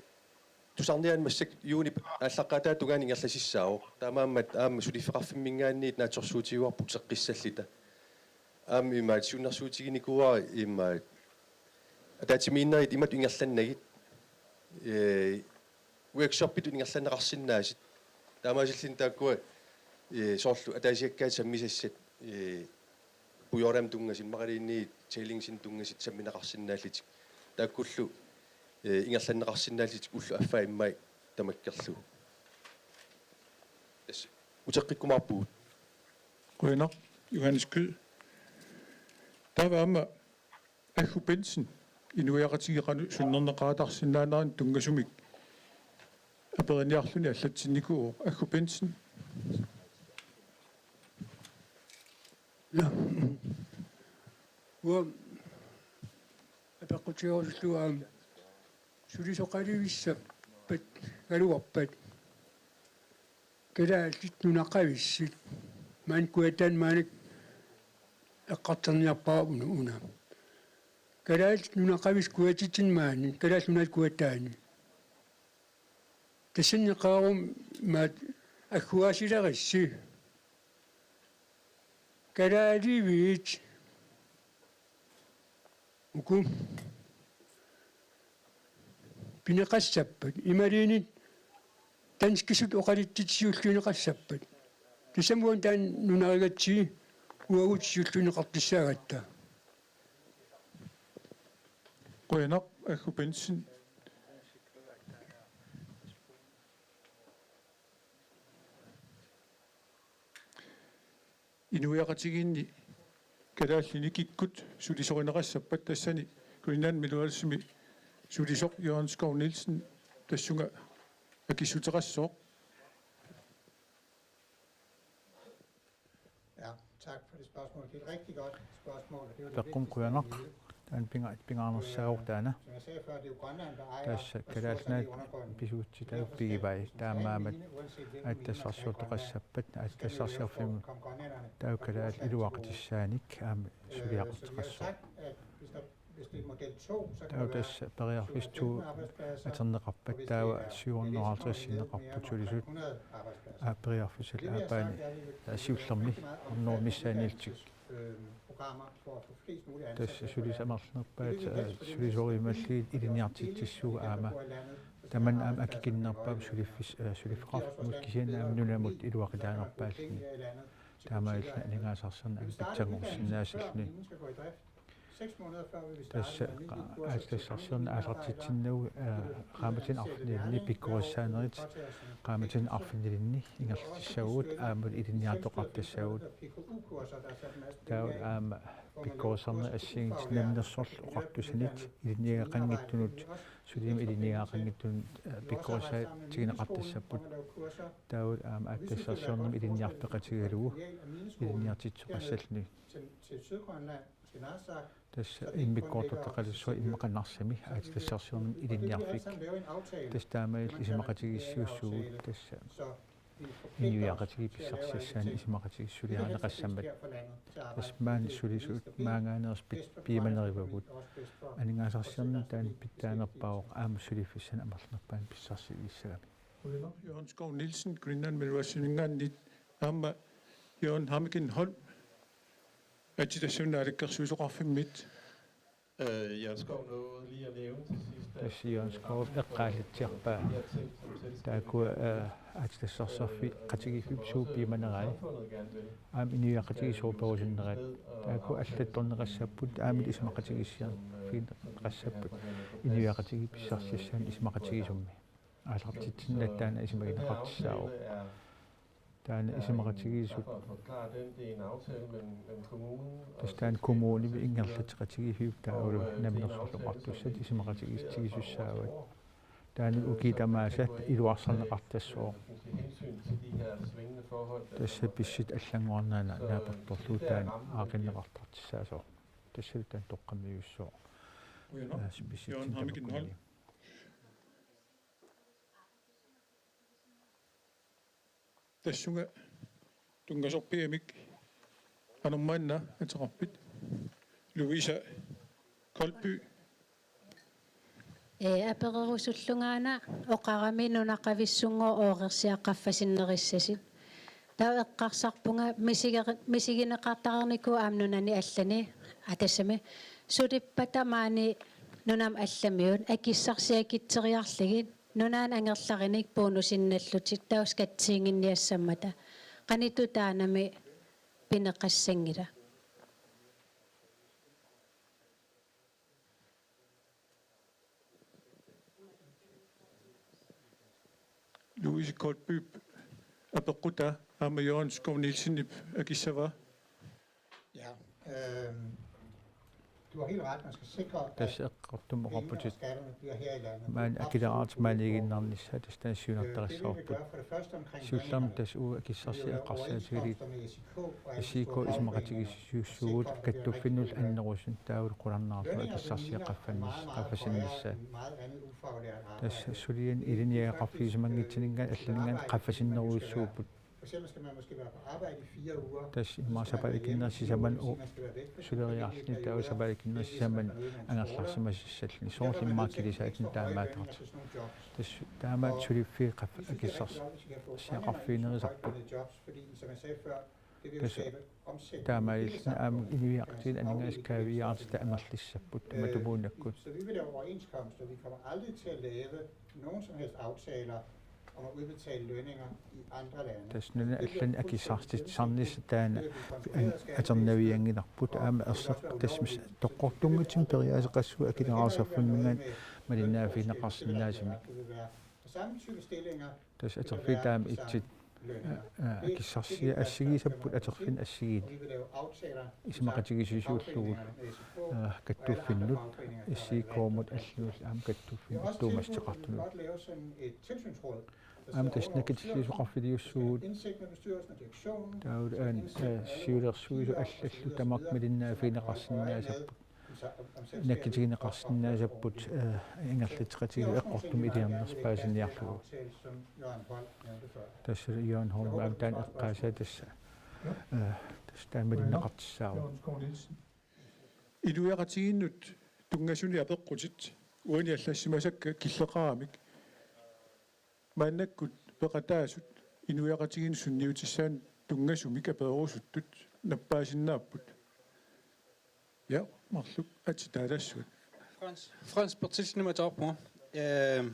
tusarniaaneq massakkut juunip aallaqqaataa tungaanut ingerlassaaq. Taamaammat aamma suliffeqarfimminngaanniit naatsorsuutigaarput uteqqissalluta. Aamma imaattoq siunnersuutiginikuuara imaattoq ataatsimiinnerit imatut ingerlannagit, eh, workshopitut ingerlanneqarsinnaasut. Taamaasilluni taakkua Ee, soorlu ataasiakkaat sammisassat, ee, pujoorami tunngasut, imaluunniit tailingsinik tunngasut sammineqarsinnaallutik. Taakkullu, ee, ingerlanneqarsinnaallutik ulloq affaa immaqa tamakkerlugu. Tassa uteqqikkumaarpugut. Qujanaq, Johannes Kyed. Taava aamma Aggu Bendtsen, inuiaqatigiit qanoq sunnerneqartarsinnaaneranut tunngasumik aperiniarluni allatsinnikuuvoq. Aggu Bendtsen. Nå. Uanga apeqqutigerusullugu aamma sulisoqalivissappat galuarpat. Kalaallit nunaqavissut. Maani kujataani maani eqqartorniarpara una, una. Kalaallit nunaqavissut kujatitsinni maani, Kalaallit Nunaata kujataani. Tassani qaarum maat agguaasilerissi. Kalaaliviit uku pineqassappat, imaluunniit danskisut oqaluttut siulliunneqassappat. Tassami uani taanna nunarigatsigu uagut siulliunneqartussaagatta. Qujanaq, Aggu Bendtsen. Inuiaqatigiinni kalaallinit kikkut sulisorineqassappat, tassani Greenland Mineralsimi sulisoq Jørgen Skov Nielsen tassunga akissuteqassooq. Ja, tak for det spørgsmål. Det er et rigtig godt spørgsmål, og det er jo det, Peqqum vi skal qujanaq, dele. Taanna pinga-, pingaarnersaavoq taanna. Som jeg sagde før, det er jo Grønland, der ejer Tassa ressourcerne i Kalaallit Nunaat undergrunden. Pisuussitaapput pigivai, taamaammat aatsitassarsiortoqassappat, Grønland, aatsitassarsiorfimmut taava kalaallit iluaqutissaanik aamma suliaqartoqassaaq. Taava tassa periarfissat to atorneqarpat, taava syv hundrede og halvtreds sinneqarput sulisut. Aa, periarfissallu aappaani, aa, siullermi hundrede missaanniillutik. Tassa sulisut amerlanerpaat, aa, sulisorimallugit ilinniartitsissuugut aamma. Tamanna aamma akikinnerpaavoq suliffis-, aa, suliffeqarfimmut kisianni aamma nunamut iluaqutaanerpaalluni. Taamaalilluni aningaasarsiorneq aamma pitsanngorusinnaasalluni. Tassa qa-, aatsitassarsiorneq aallartitsinnagu, aa, qaammatini arfinilinni pikkorissaanerit qaammatini arfinilinni ingerlatissavagut aamma ilinniartoqartassavagut. Taava aamma pikkorissarnerit assigiinngitsut namminersorlu oqartussanit ilinniagaqanngitsunut, suliami ilinniagaqanngitsunut, aa, pikkorissaatigineqartassapput. Taava aamma aatsitassarsiornermi ilinniarfeqatigalugu ilinniartitsisoqassalluni. Tassa immikkoortortaqalersuaq immaqa Narsami aatsitassarsiornermi ilinniarfik. Tassa taamaalilluta isumaqatigiissiussuugut tassa inuiaqatigiit pissarsissaannik isumaqatigiissut suliarineqassammat. Tassa maani sulisut maangaaneersut pit-, piumaneruagut. Aningaasarsiorneq taanna pitsaanerpaavoq aamma suliffissanik amerlanerpaanut pissarsiarissagami. Qujanaq, Jørgen Skov Nielsen, Greenland Mineralsiminngaanniit, aamma Jørgen Hamiken Holm, Aatsitassiooq Naalakkersuisoqarfimmit. Øh, Jørgen Skov nåede lige at nævne til sidst, at, Tassa Jørgen Skov eqqaallatsiarpaa. Taakku, øh, aatsitassarsiorfiit qatigiiffipput suut piumanerai. Aamma inuiaqatigiit suut perusunnerat. Taakku allattorneqassapput, aamma isumaqatigiissiorfigineqassapput. Inuiaqatigiit pissarsissaannik isumaqatigiissummi. Aallartitsinnagu taanna isumagineqartussaavoq. Taanna isumaqatigiissut. Tassa taanna kommunimi ingerlatseqatigiiffiup taavalu namminersorlu oqartussat isumaqatigiissutigisussaavaat. Taanna ukiut tamaasa iluarsarneqartassooq. Tassa pissutsit allanngornaana naapertorlugu taanna aaqqinneqartartussaasoq. Tassalu taanna toqqammiussooq. Qujanaq. Aa, pissutsit Jørgen Hamiken Holm. Tamakkununnga. Tassunga tunngasorpiamik qanormaanna ateqarpit? Louise Kolby. Ee, apererusullungaana oqarami nunaqavissunngooq oorersiaq qaffasinnerissasut. Taava eqqarsarpunga misigeri-, misigineqartarnikuuvoq aamma nunani allani, aa, tassami sulippata maani nunami allamiut akissarsiakitseriarlugit. Nunani angerlarinik bonusinnallutik taava skattiinginniassammata. Qanoq taanami pineqassanngila? Louise Koldbyp apeqqutaa aamma Jørgen Skov Nielsenip akissavaa. Ja, øhm, du har helt ret. Man skal sikre, at Tassa eqqortummi pengene og oqarputit skatterne bliver her i landet. Maani akileraartut maaniiginnarnissaat tassa taanna siunertarissavarput. Siullermik tassa uagut akissarsiat eqqarsaatigalugit S I K isumaqatigiissusiussuugut kattuffinnullu annerusumik taavalu qularnaarlugu akissarsiat qaffannis-, qaffasinnissaat. Tassa suliani ilinniagaqarfigisimanngitsuninngaanniit allaninngaanniit qaffasinnerujussuupput. Tassa immaqa sapaatip akunnerani sisamani suleriaarluni taava sapaatip akunnerani sisamani angerlarsimasassalluni soorlu immaqa kilisaatini taamaattartoq. Tassa taamaattoq suliffiit qaf-, akissarsiaqarfiginerusarput. Tassa taamaalilluni aamma inuiaqatigiinni aningaasat kaaviiaartitaq amerlissapput matumuunakkut. Tassa nunat allanit akissartitsisarnissaq taanna atornavianngilarput aamma erseqqissarsimasoq toqqortunngitsumik periaaseqassasoq akileraarsuarminngaanniit malinnaaffigineqarsinnaasumik. Tassa atorfiit taama itsit, aa, aa, akissarsiat assigisapput atorfinni assigiinni. Isumaqatigiissusiullugu, aa, kattuffinnut, S I K-mut allanullu aamma kattuffinnut attuumassuteqartunut. Aamma tassa nakkutilliisoqarfiliussuugut. Taavalu aamma, aa, siulersuisut allallu tamarmik malinnaaffigineqarsinnaasapput. Nakkutigineqarsinnaasapput, eh, ingerlatseqatigiit eqqortumik iliornersut paasiniarlugu. Tassa Jørgen Holm aamma taanna eqqaasaa tassa, eh, tassa taanna malinneqartussaavoq. Inuiaqatigiinnut tunngasunik apeqqutit uani allassimasakka killeqaramik. Maannakkut peqataasut inuiaqatigiinnut sunniutissaanut tunngasumik apererusuttut nappaassinnaapput. Ja, marluk atsitaalassut. Frans, Frans Berthelsenimut ateqarpunga. Ehm,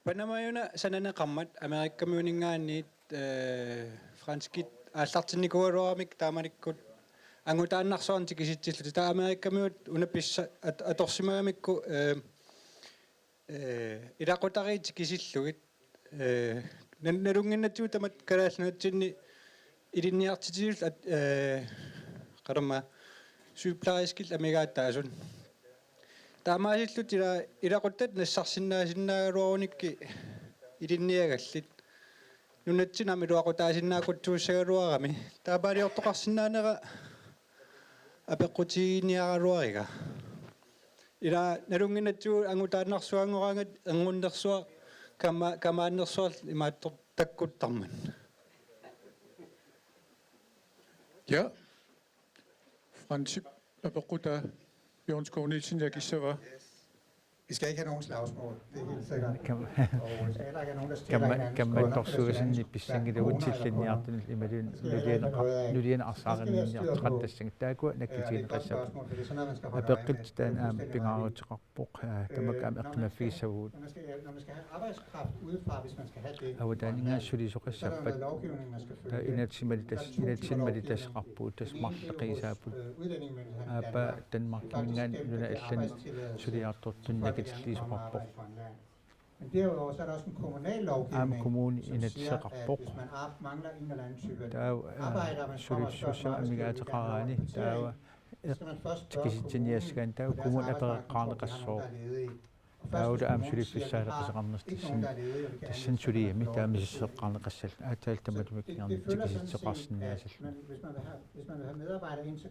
Panamajuna sananeqarmat Amerikamiuninngaanniit, eh, franskit aallartinnikuugaluaramik taamanikkut angutaannarsuarnik tikisitsillutik. Taava Amerikamiut una pissa-, at-, atorsimagamikku, eh, eh, ilaqutariit tikisillugit, eh, na-, nalunnginnatsigu tamatta Kalaallit Nunatsinni ilinniartitsisullu at-, eh, qanormaa sygeplejerskillu amigaataasut. Taamaasillutik ila-, ilaquttat nassarsinnaasinnaagaluarunikkit ilinniagallit. Nunatsinnut aamma iluaqutaasinnaakutsuussagaluarami. Taamaaliortoqarsinnaanera apeqqutiginiaraluariga. Ila nalunnginnatsigu angutaannarsuanngoraangat erngunnersuaq kama-, kamaannersuarlu imaattoq takkuttarmat. Ja. Fransip apeqqutaa Jørgen Skov Nielsen akissavaa. Vi skal ikke have nogen slagsmål, det er helt sikkert. Kam-, og vi skal heller ikke have nogen, der stjæler hinandens kunder, for det skal hinandens kunder. Kammattorsuusinni pissanngilaq tillinniartunut imaluunniit nuliana-, nuliana arsaarniartoqartassaaq. Taakkua nakkutigineqassapput. Apeqqut taanna aamma pingaaruteqarpoq, eh, tamakku aamma eqqumaffigissavagut. Avataaninngaanniit sulisoqassappat. Taava inatsimalitas-, inatsimmalitas-, inatsimmalitasseqarpugut, tassa marluk qiisaapput. Aappaa Danmarkiminngaanniit nunat allanut suliartortunik nakkutilliisoqarpoq. Aamma kommuni inatsiseqarpoq. Taava, eh, sulissusaa amigaateqaraanni, taava eq-, tikisitsiniassagaanni, taava kommuni apereqqaarneqassooq. Taavalu aamma suliffissaaleqisoqarnersoq tassani, tassani suliami taama misissoqqaarneqassallugu. Aatsaat tamatuma kingorna tikisitseqarsinnaasalluni.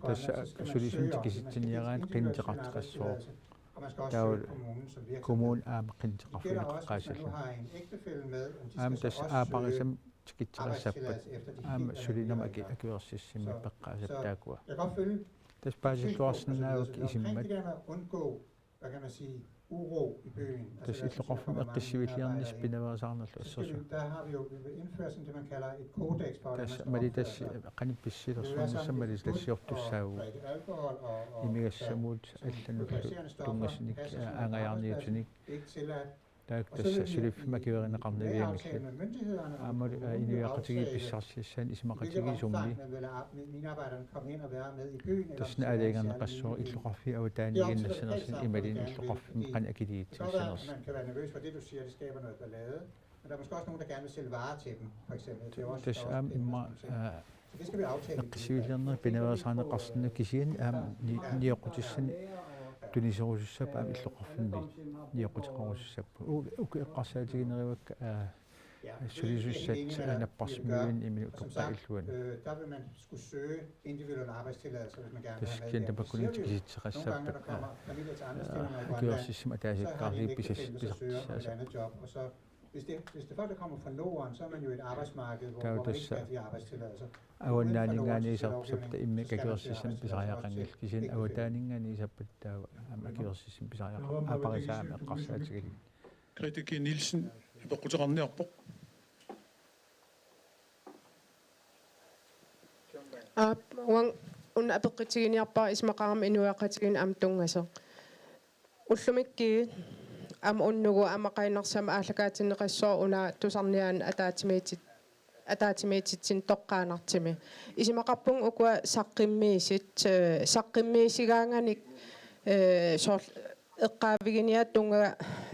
Tassa sulisuni tikisitsiniaraanni qinnuteqartoqassooq. Taavalu kommuni aamma qinnuteqarfiginiaqassalluni. Aamma tassa aapparisami tikitseqassappat. Aamma sulinermi aki-, akuersissummik peqqaasapput taakkua. Tassa paasilluarsinnaagakku isummat. Tassa illoqarfimmi eqqissivilliarnissaq pinaveersaarnerlu assersuut. Tassa malitassi-, qanoq pissilersuinissamut malitassiortussaavugut. Imigassamut allanullu tunngasunik, aa, angajaarniutinik. Taakku tassa suliffimmi akuerineqarnavianngillat. Aammalu, aa, inuiaqatigiit pissarsissaannik isumaqatigiissummi. Tassani aalajangerneqassaaq illoqarfiup avataaniiginnassanersut imaluunniit illoqarfimmi qanoq akiliitsigissanersut. Men der er måske også nogen, der gerne vil sælge varer til dem, for eksempel. Det er jo også, tassa aamma immaqa, aa, eqqissiviliorneq pinaveersaarneqarsinnaasoq kisianni aamma ni-, nioqqutissanik tuniserusussaapput aamma illoqarfimmi nioqquteqarusussaapput. U-, uku eqqarsaatiginerivakka, aa, sulisussat napparsimmavianni imminut utoqqaat illuanni. Øh, der vil man skulle søge individuel arbejdstilladelse, hvis man gerne vil have med i den. Tamakkununnga tikisitseqassaapput, aa, akuersissummik ataasiakkaarlugit pisas-, pisartissaasoq. Hvis det, hvis det er folk, der kommer fra Norden, så er man jo i et arbejdsmarked, hvor, hvor man ikke kan give arbejdstilladelser. Avannaaninngaanniit iserput immikkut akuersissummik pisariaqanngillat, kisianni avataaninngaanniit iserput taava aamma akuersissummik pisariaqarpoq, aperisaamik eqqarsaatigalugu. Grete G. Nielsen, apeqquteqarniarpoq. Aap, uanga una apeqqutiginiarpara isumaqarama inuiaqatigiinni aamma tunngasoq. Ullumikkut aamma unnugu aamma qainnarsama aallakaatinneqassooq una tusarniaaneq ataatsimiitit-, ataatsimiititsinni toqqaannartumik. Isumaqarpunga ukua saqqummiisut, eh, saqqummiissigaanganik, eh, soorlu eqqaaviginiaat tunngaga,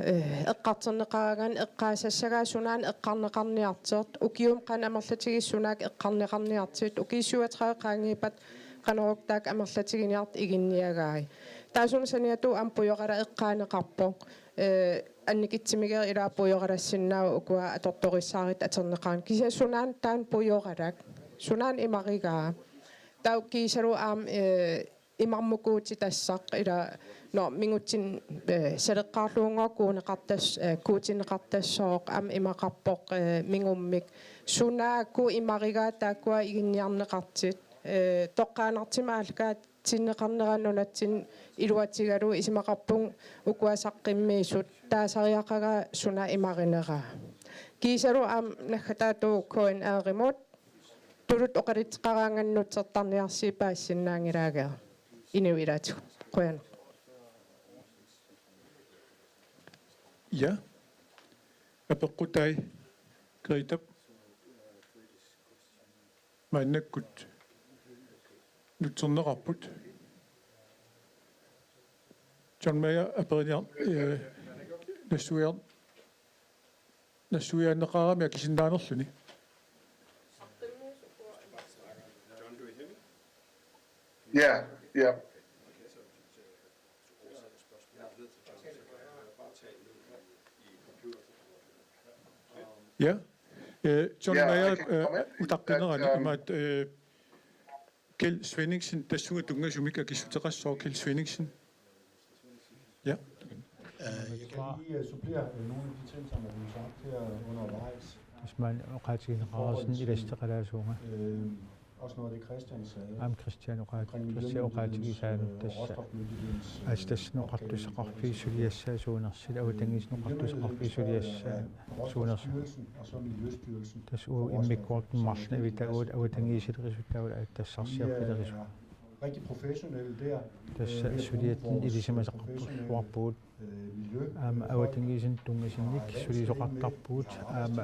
eh, eqqartorneqaraangat eqqaasassagaat sunaana eqqarneqarniartoq, ukiumut qanoq amerlatigisut sunaana eqqarneqarniartut, ukiut syvogtredive qaangiuppata qanoruktaaq amerlatiginiartut iginniagai. Taassuma saniatigut aamma pujoqalaq eqqaaneqarpoq. Eh, annikitsumigeq ilaa pujoqalassinnaavoq ukua atortorissaarutit atorneqarneq. Kisianni sunaana taanna pujoqalaq. Sunaana imarigaa. Taava kiisalu aamma, eh, imarmukuutitassaq ilaa, nå, mingutsin, eh, saleqqaarluunngooq kuuneqartas-, eh, kuutinneqartassooq aamma imaqarpoq, eh, mingummik. Sunaakkut imarigaat taakkua iginniarneqartut, eh, toqqaannartumik aallakaatinneqarnera nunatsinni iluatigalugu isumaqarpunga ukua saqqummiisut taasariaqagaa suna imarineraa. Kiisalu aamma naggataatigut K N R-imut tuluttut oqalutseqaraangatta nutsertarniarsiuk paasisinnaanngilaagit. Inuit ilaatigut. Qujanaq. Ja. Apeqqutai Gretap. Maannakkut nutserneqarput. John Mayer aperiniar-, eh, nassuiar-, nassuiaanneqarami akisinnaanerluni. Ja, ja. Ja. Eh, John Mayer, eh, utaqqinerani imaat, eh, Kjeld Svenningsen, tassunga tunngasumik akissuteqassaaq Kjeld Svenningsen. Ja. Jeg kan lige øh, supplere øh, nogle af de ting, som er blevet sagt her undervejs. Hvis man oqaatigineqarsinnaavoq ilasteqalaasuunga. Øh, også noget af det Christian sagde. Aamma Christian oqaat-, Christian oqaatigisaanut tassa. Aas tassani oqartussaqarfiit suliassaat suunersut, avatangiisinut oqartussaqarfiit suliassaat suunersut. Og så Miljøstyrelsen. Tassa uagut immikkoortut marlunnik ivitagut avatangiisilerisut taavalu aatsitassarsiorfilerisut. Rigtig professionelle der. Tassa suliatinnik ilisimasaqartorluarpugut. Aamma avatangiisinut tunngasunnik sulisoqartarpugut aamma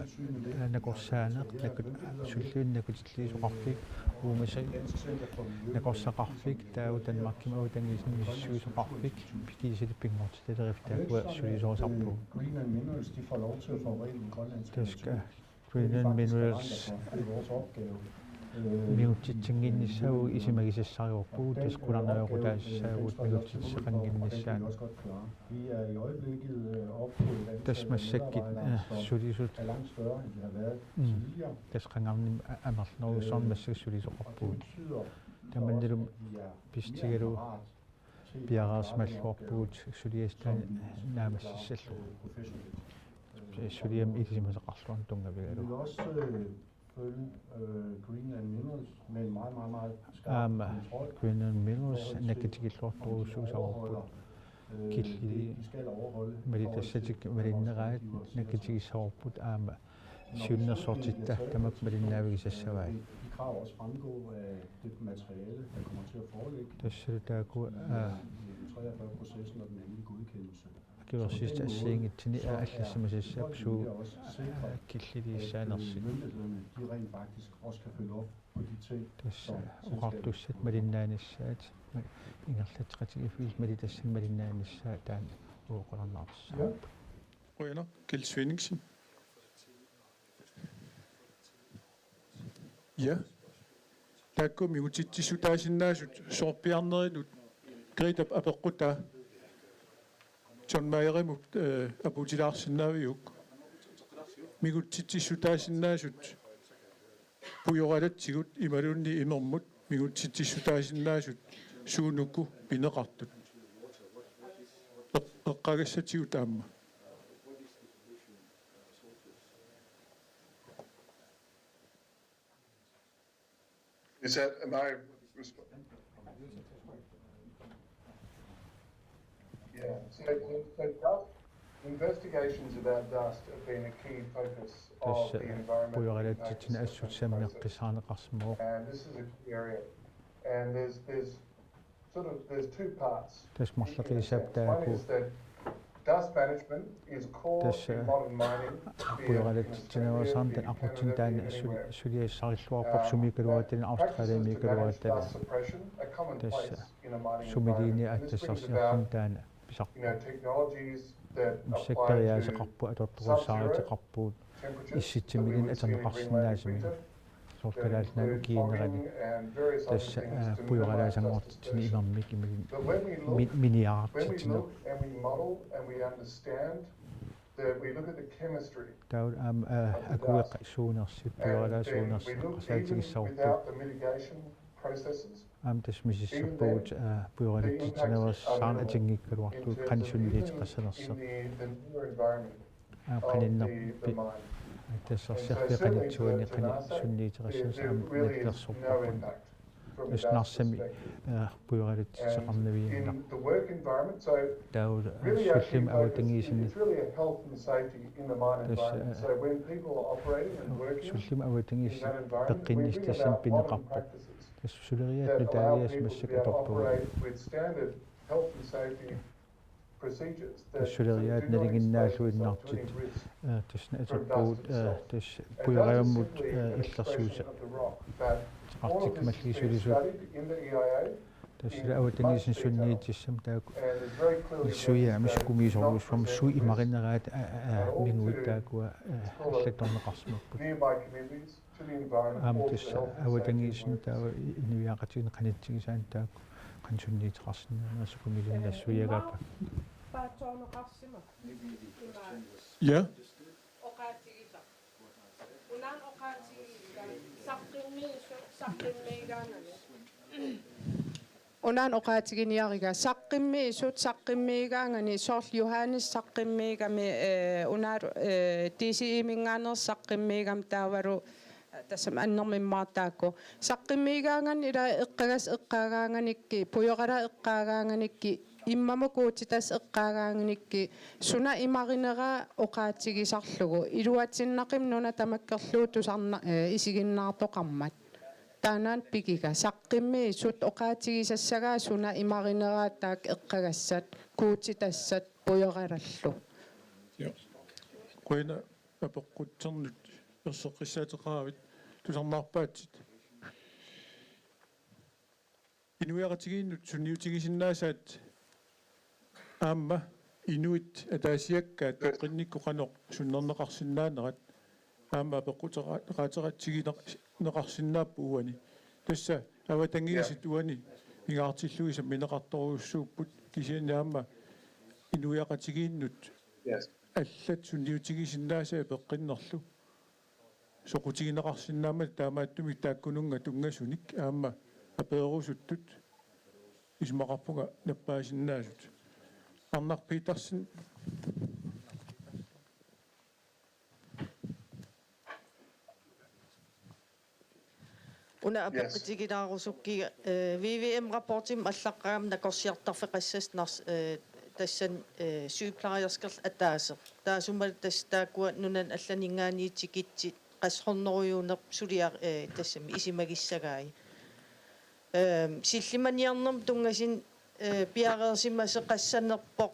nakorsaaneq nakut sulliunik nakutilliisoqarfik uumasai nakorsaqarfik taava Danmarkimi avatangiisinut misissuisoqarfik kiisalu pinngortitaleriffik taakkua sulisorisarpugut. Tass Greenland Minerals mingutsitsinnginnissaat isumagisassarivarput, tassa qularnaveeqqutaassagut mingutsitseqannginnissaat. Tassa massakkut sulisut tassa qangarnimmi amerlanerujussuarnik massakkut sulisoqarpugut. Tamannalu pissutigalugu piareersimalluarpugut suliassat taanna naammassissallugu. Suliami ilisimasaqarluarneq tunngavigalugu. Aamma Greenland Minerals nakkutigilluartorujussuussavarput killiliit malitassatik malinneraat nakkutigissavarput aamma siunnersortitta tamakku malinnaavigisassavaat. Tassalu taakku Kiversista assigiinngitsuni allassimasassapput suut killiliissaanersut. Tassa oqartussat malinnaanissaat, ingerlatseqatigiiffiit malittassat malinnaanissaat taanna uoqornartissaat. Qujanaq, Kjeld Svenningsen. Ja. Taakku mingutitsissutaasinnaasut soorpiarnerinut Gretap apeqqutaa. John Mayerimut, eh, apuutilaarsinnaaviuk. Mingutitsissutaasinnaasut pujoralatsigut imaluunniit imermut mingutitsissutaasinnaasut suunuku pineqartut. Eq-, eqqagassatigut aamma. Is that, am I resp-, yeah, so, so dust, investigations about dust have been a key focus of the environmental impact assessment process. Tassa pujoralatsitsineq assut sammeqqissaarneqarsimavoq. And this is a key area. And there's, there's sort of, there's two parts. Tassa marloqiusaat taakku. One is that dust management is core in modern mining, be it in Australia, be it in Canada, be it in Europe. Tassa pujoralatsitsinerusaarneq taanna aqutsisut taanna su-, suliassarilluarpoq sumiikkaluarluta Australiamiikkaluarluta. Practices to manage dust suppression are commonplace in a mining environment. Tassa sumiliiniartut aatsaassarsiorluni taanna pisarpoq. And this brings about, you know, technologies that apply to sub-zero temperatures that we would see in a greenland winter. Soorlu Kalaallit Nunaanni ukiinerani tassa, aa, pujoralaasanngortitsineq imermik imaluunniit mi-, miniarartitsineq. Taava aamma, aa, akueqqa suunersut, pujoralaat suunersut, eqqarsaatigissavarput. Aamma tassa misissorpagut, aa, pujoralatsitsinerusaarneq atinngikkaluarlugu qanoq sunniuteqassanersut. Aamma qaninnerpit, aa, tassarsiarfik qanittuani qanoq sunniuteqassanersut aamma nallersorpakka. Tassa Narsami, aa, pujoralatsitseqarnaviannaq. Taava, aa, sullimi avatangiisinni. Tassa, aa, sullimi avatangiisinni peqqinnissaq tassani pineqarpoq. Tassa suleriaaseq nutaaliaaseq massakkut atorpagut. Tassa suleriaaseq nalinginnaalluinnartut, aa, tassa atorpagut, aa, tassa pujoraammut, aa, illersuuteqartikkumallugu sulisut. Tassa avatangiisinni sunniutissami taakku illuiaamik sukumiisorujussuarmik suut imarineraat, aa, aa, minguit taakkua, aa, allattorneqarsimapput. Aamma tassa avatangiisinut taava inuiaqatigiinni qanitsigisaanik taakku qanoq sunniuteqarsinnaanersut sukumiillutik nassuiaagaat. Ja. Oqaatigisaq. Unaana oqaatigigaanni saqqummiisut saqqummiigaanganeq. Unaana oqaatiginiarigaa saqqummiisut saqqummiigaanganeq soorlu Johannes saqqummiigami, eh, unaana, eh, D C E-minngaanneersoq saqqummiigami taavalu, eh, tassami annermik immaqa taakku. Saqqummiigaanganeq ilaa eqqagassat eqqaagaanganikkit, pujoralaat eqqaagaanganikkit, immamut Guutitassat eqqaagaanganikkit, suna imarinera oqaatigisarlugu. Iluatsinnaqimmat nuna tamakkerlugu tusarna-, eh, isiginnaartoqarmat. Taannaana pigiga saqqummiisut oqaatigisassagaat suna imarinera taakku eqqagassat, Guutitassat, pujoralallu. Ja. Qujanaq apeqqutitsinut erseqqissaateqaravit tusarnaarpaatsit. Inuiaqatigiinnut sunniutigisinnaasaat aamma inuit ataasiakkaat peqqinnikkut qanoq sunnerneqarsinnaanerat aamma apeqquteqaateqatigineqarsinnaapput uani. Tassa avatangiisit uani pingaartillugit sammineqartorujussuupput kisianni aamma inuiaqatigiinnut allat sunniutigisinnaasaat peqqinnerlu. Soqutigineqarsinnaammata taamaattumik taakkununnga tunngasunik aamma apeerusuttut isumaqarpunga nappaasinnaasut. Arnaq Petersen. Una apeqqutigilaarusukkit, eh, V V M-rapportimi allaqqagami nakorsiartarfeqassasoq nars-, eh, tassani, eh, sygeplejerskerlu ataaseq. Taassumalu tassa taakkua nunani allaninngaanniit tikitsit qassit hundredejuunneq suliaq, eh, tassami isumagissagai. Ehm, sillimaniarnermut tunngasut, eh, piareersimasoqassanerpoq,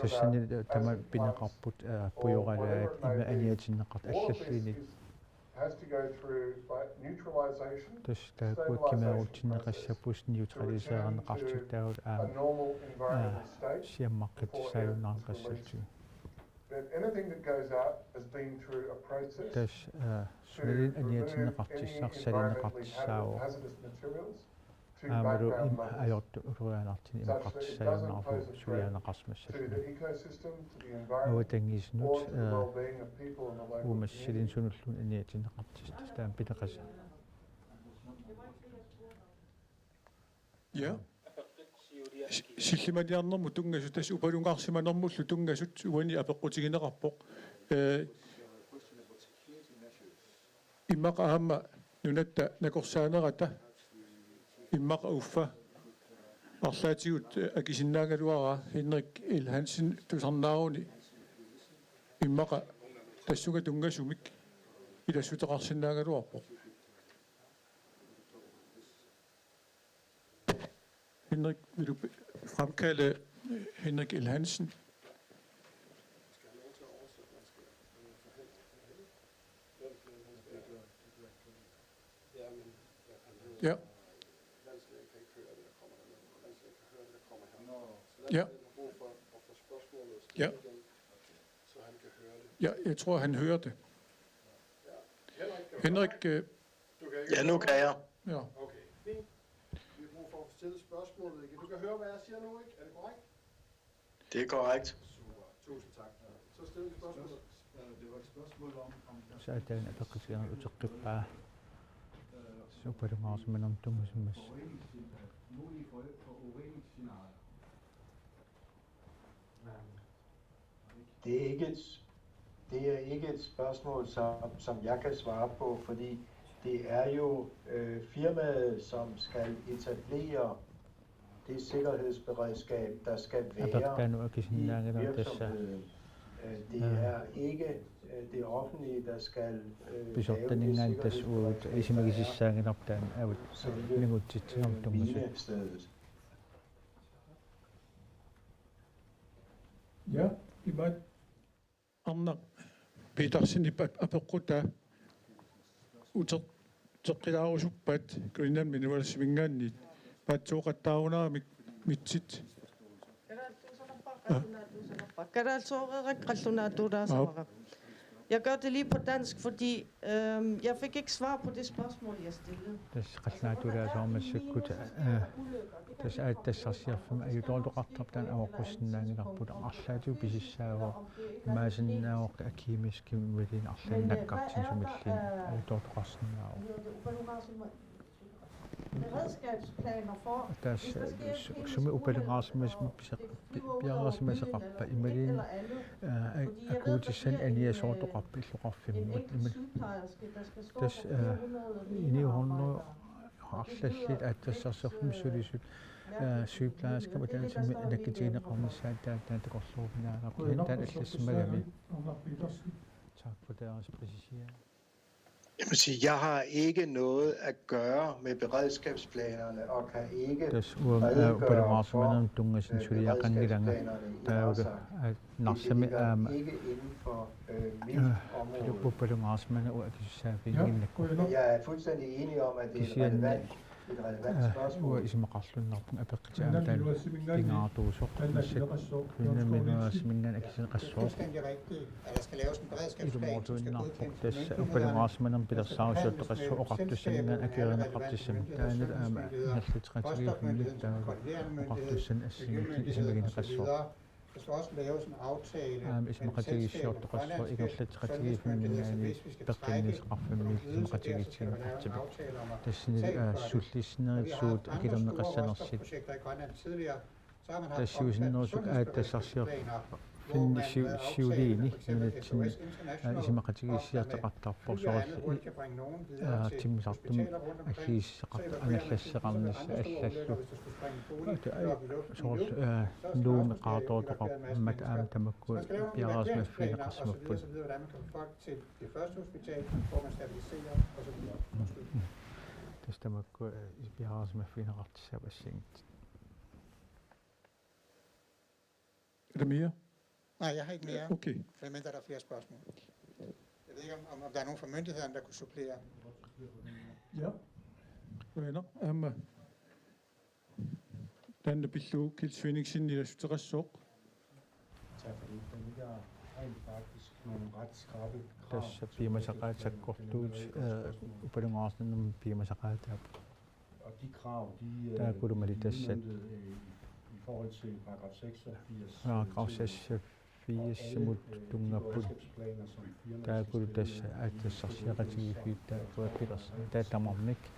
Tassani tamaat pineqarput, aa, pujoralaat ima aniatinneqartut allalluunniit. Tassa taakkua kimerutsinneqassappusi neutraliseerneqartut taava aamma, aa, siammaqqissaajunnaarneqassallugu. Tassa, aa, sulilu aniatinneqartissaq salineqartussaavoq. Aammalu ima ajortut ulorianartunik imaqartussaajunnaarlugu suliarineqarsimassallugu. Avatangiisinut, aa, uumassusilinnik sunulluunniit aniatinneqartissaq taama pineqasoq. Ja. Si-, sillimaniarnermut tunngasut, tassa upalungaarsimanermullu tunngasut uani apeqqutigineqarpoq. Ee, immaqa aamma nunatta nakorsaanerata, immaqa uffa arlaatigut, ee, akisinnaagaluaraa Henrik L. Hansen tusarnaaruni immaqa tassunga tunngasumik ilassuteqarsinnaagaluarpoq. Henrik, vil du be-, fremkalde Henrik L. Hansen? Ja. Ja. Ja. Ja, jeg tror, han hører det. Henrik, øh, Ja, nu kan jeg. Ja. Okay, fint. Vi har brug for at få stillet spørgsmålet igen. Du kan høre, hvad jeg siger nu, ikke? Er det korrekt? Det er korrekt. Super. Tusind tak. Så stiller vi spørgsmålet. Saataanna apeqqutigalugu uteqqippaa. Upalungaarsimanermut tunngasimmassuk. Det er ikke et, det er ikke et spørgsmål, som, som jeg kan svare på, fordi det er jo, øh, firmaet, som skal etablere det sikkerhedsberedskab, der skal være i virksomheden. Øh, det er ikke, øh, det offentlige, der skal, øh, lave det sikkerhedsberedskab, der er selve, øh, minestedet. Ja, imaat Arnaq Petersenip ap-, apeqqutaa uter-, uteqqilaarusuppat Greenlandmi Nunarsuarminngaanniit paatsooqattaarunaramik mitsit. Kalaallisooreeraq qallunaatuulaasavara. Jeg gør det lige på dansk, fordi, øhm, jeg fik ikke svar på det spørgsmål, jeg stillede. Tassa qallunaatuulaasoq massakkut, øh, tassa aatsitassarsiorfimmi ajutoortoqartarpoq taanna avaqqussinnaanngilarput arlaatigut pisissaavoq imaasinnaavoq akiimiskimik imaluunniit arlaannik nakkartinnut sumilluunniit ajutoortoqarsinnaavoq. Beredskabsplaner for, hvis der sker en kritisk ulykke, og det flyver ud over byen eller et eller andet. Tassa, øh, su-, sumi upalungaarsimasumik piseq-, pi-, piareersimasoqarpa imaluunniit, øh, a-, akuutissanik aniasoortoqarpa illoqarfimmut. En enkelt sygeplejerske, der skal stå for fire hundrede medarbejdere. Tassa, øh, ni hundrede arlallit aatsitassarsiorfimmut sulisut, øh, sygeplejerskamik ataatsimik nakkutigineqarnissaat taanna takorluuminaannarpoq taanna allassimagamik. Tak for deres præcisering. Jeg må sige, jeg har ikke noget at gøre med beredskabsplanerne og kan ikke Tassa uanga, aa, redegøre for, upalungaarsimanernut tunngasunut øh, suliaqanngilanga. Beredskabsplanerne i Taava Gaza. Aa, det Narsami ligger aamma, ikke inden for øh, mit øh, område. Upalungaarsimanera uanga akisussaaffiginnginnakku. Jeg er fuldstændig enig om, at det er et relevant, et relevant spørgsmål. Uanga isumaqarluinnarpunga apeqqutissaq aamma taanna pingaartuusoq, massakkut Kvindeminnerusiminngaanniit akisuneqassaaq. Ilumoorluinnarpoq tassa upalungaarsimanermut pilersaarusiortoqassaaq oqartussaminngaanniit akuerineqartussamik. Taanna aamma ingerlatseqatigiiffimmik taava oqartussanik assigiinngitsunik isumagineqassaaq. Aamma isumaqatigiissiortoqassaaq ingerlatseqatigiiffimmik peqqinniisaqarfimmi isumaqatigiissineqartumik. Tassani, aa, sullissinerit suut akilerneqassanersut. Tassa siusinnerusukkut, aa, tassarsiorfinni siu-, siuliini nunatsinni, aa, isumaqatigiissiortoqartarpoq soorlu, aa, timmisartumik aggiisseqartoq angallasseqarnissaq allallu. Aa, soorlu, aa, Nuummi qaartoortoqarmat aamma tamakku piareersimaffigineqarsimapput. Tassa tamakku, aa, piareersimaffigineqartussaavoq assigiinngitsut. Er der mere? Nej, jeg har ikke mere. Okay. Medmindre der er flere spørgsmål. Jeg ved ikke, om, om, om der er nogen fra myndighederne, der kunne supplere. Ja. Qujanaq, aamma taanna pillugu Kjeld Svenningsen ilassuteqassaaq. Tak for det. Der ligger rent faktisk nogle ret skrappe krav. Tassa piumasaqaatit sakkortuut, aa, upalungaarsimanermut piumasaqaataat. Og de krav, de, øh, Taakkulu de er malitassat. udmøntet, øh, i, i forhold til paragraf seksogfirs, Paragraf øh, til seksogfirs-imut og alle, øh, de tunngapput. beredskabsplaner, som firmaet Taakkulu skal tassa, aa, tassarsiaqatigiiffiit taakkua pilersaat tamarmik,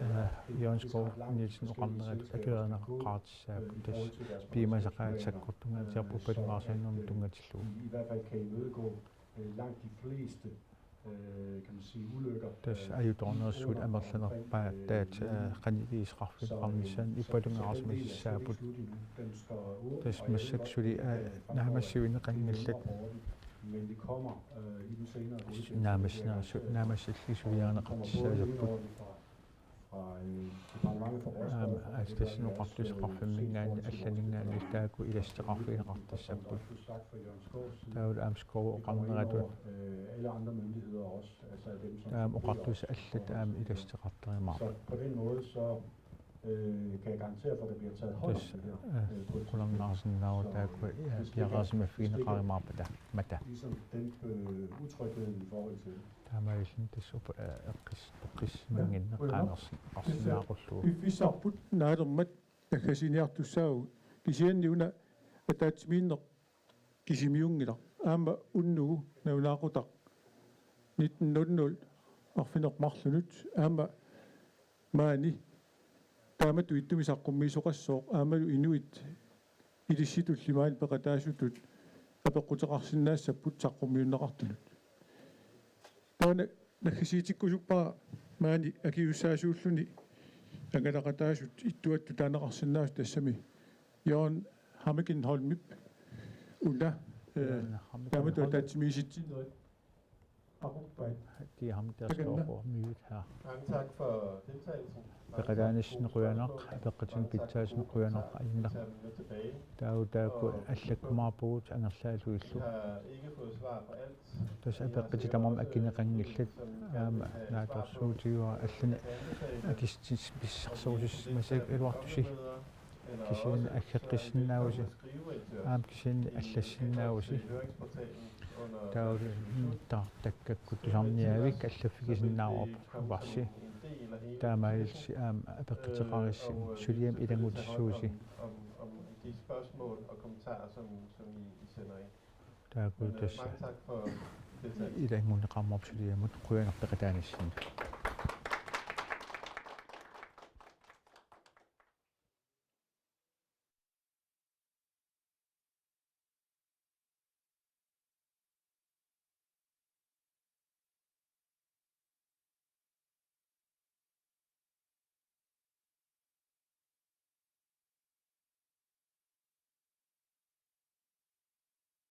aa, Jørgen Skov Nielsen oqarneratut akuerineqaqaartussaapput. Tassa piumasaqaatit sakkortunngaatigut upalungaarsimanermut tunngatillugu. I, i hvert fald kan imødegå, øh, langt de fleste, øh, kan man sige, ulykker. Tassa ajutoornersuut amerlanerpaat taava, aa, qanoq-inissiisarfimmingaanniit upalungaarsimassaapput. Tassa massakkut suli, aa, naammassivigineqanngillat. Men det kommer, øh, i den senere Tassa naammassinersu-, naammassillugit suliarineqartussaapput. Fra, øh, departementet for råstoffer. Aamma, aa, tassa oqartussaqarfimminngaanniit allaninngaanniit taakku ilassuteqarfigineqartussaapput. Taavalu aamma Skov oqarneratut. Øh, alle andre myndigheder også, altså dem, som Taava oqartussat allat aamma ilassuteqartarumaarput. Så på den måde, så, øh, kan jeg garantere for, at der bliver taget hånd om Tassa, det her. aa, qularnaarsinnaavoq taakkua, aa, piareersimaffigineqarumaarpata mata. Ligesom den, øh, utrygheden i forhold til det. Taamaalilluni tassa upa-, aa, eqqis-, eqqissimannginnaq qaanersin-, arsinnaaqullugu. Piffissarput naalermat naggasiiniartussaavagut, kisianni una ataatsimiinneq kisimiunngilaq. Aamma unnugu nalunaaqutaq nitten nul nul arfineq-marlunut aamma maani taamatut ittumik saqqummiisoqassooq aammalu inuit ilissitulli maani peqataasutut apeqquteqarsinnaassapput saqqummiunneqartunut. Taanna naggasiitikkusuppara maani akisussaasuulluni angalaqataasut ittuattut taaneqarsinnaasut, tassami Jørgen Hammekenholmip una, øh, Jørgen Hammekenholm. Taamatut ataatsimiisitsinnerit aquppai. De er ham, der står for mute her. Mange tak for deltagelsen. Peqataanissinni qujanaq, apeqqutinik pitsaasunut qujanaq ajunngilaq. Taava taakku allakkumaarpugut angerlaallutillu. Vi har ikke fået svar på alt. Tassa apeqqutit tamarmik akineqanngillat, aamma naatsorsuutigaara allanik akissutis pissarserusussimasigaluartusi. Kisianni aggeqqissinnaavusi, aamma kisianni allassinnaavusi. Taavalu ta-, takkakkut tusarniaavik allaffigisinnaavarput uparsi. Taamaalillusi aamma apeqquteqarissi suliamut ilanngutissuusi. Om, om de spørgsmål og kommentarer, som, som I, I sender ind. Taakku Men, øh, tassa mange tak for deltagelsen. ilanngunneqarmat suliamut, qujanaq peqataanissinni.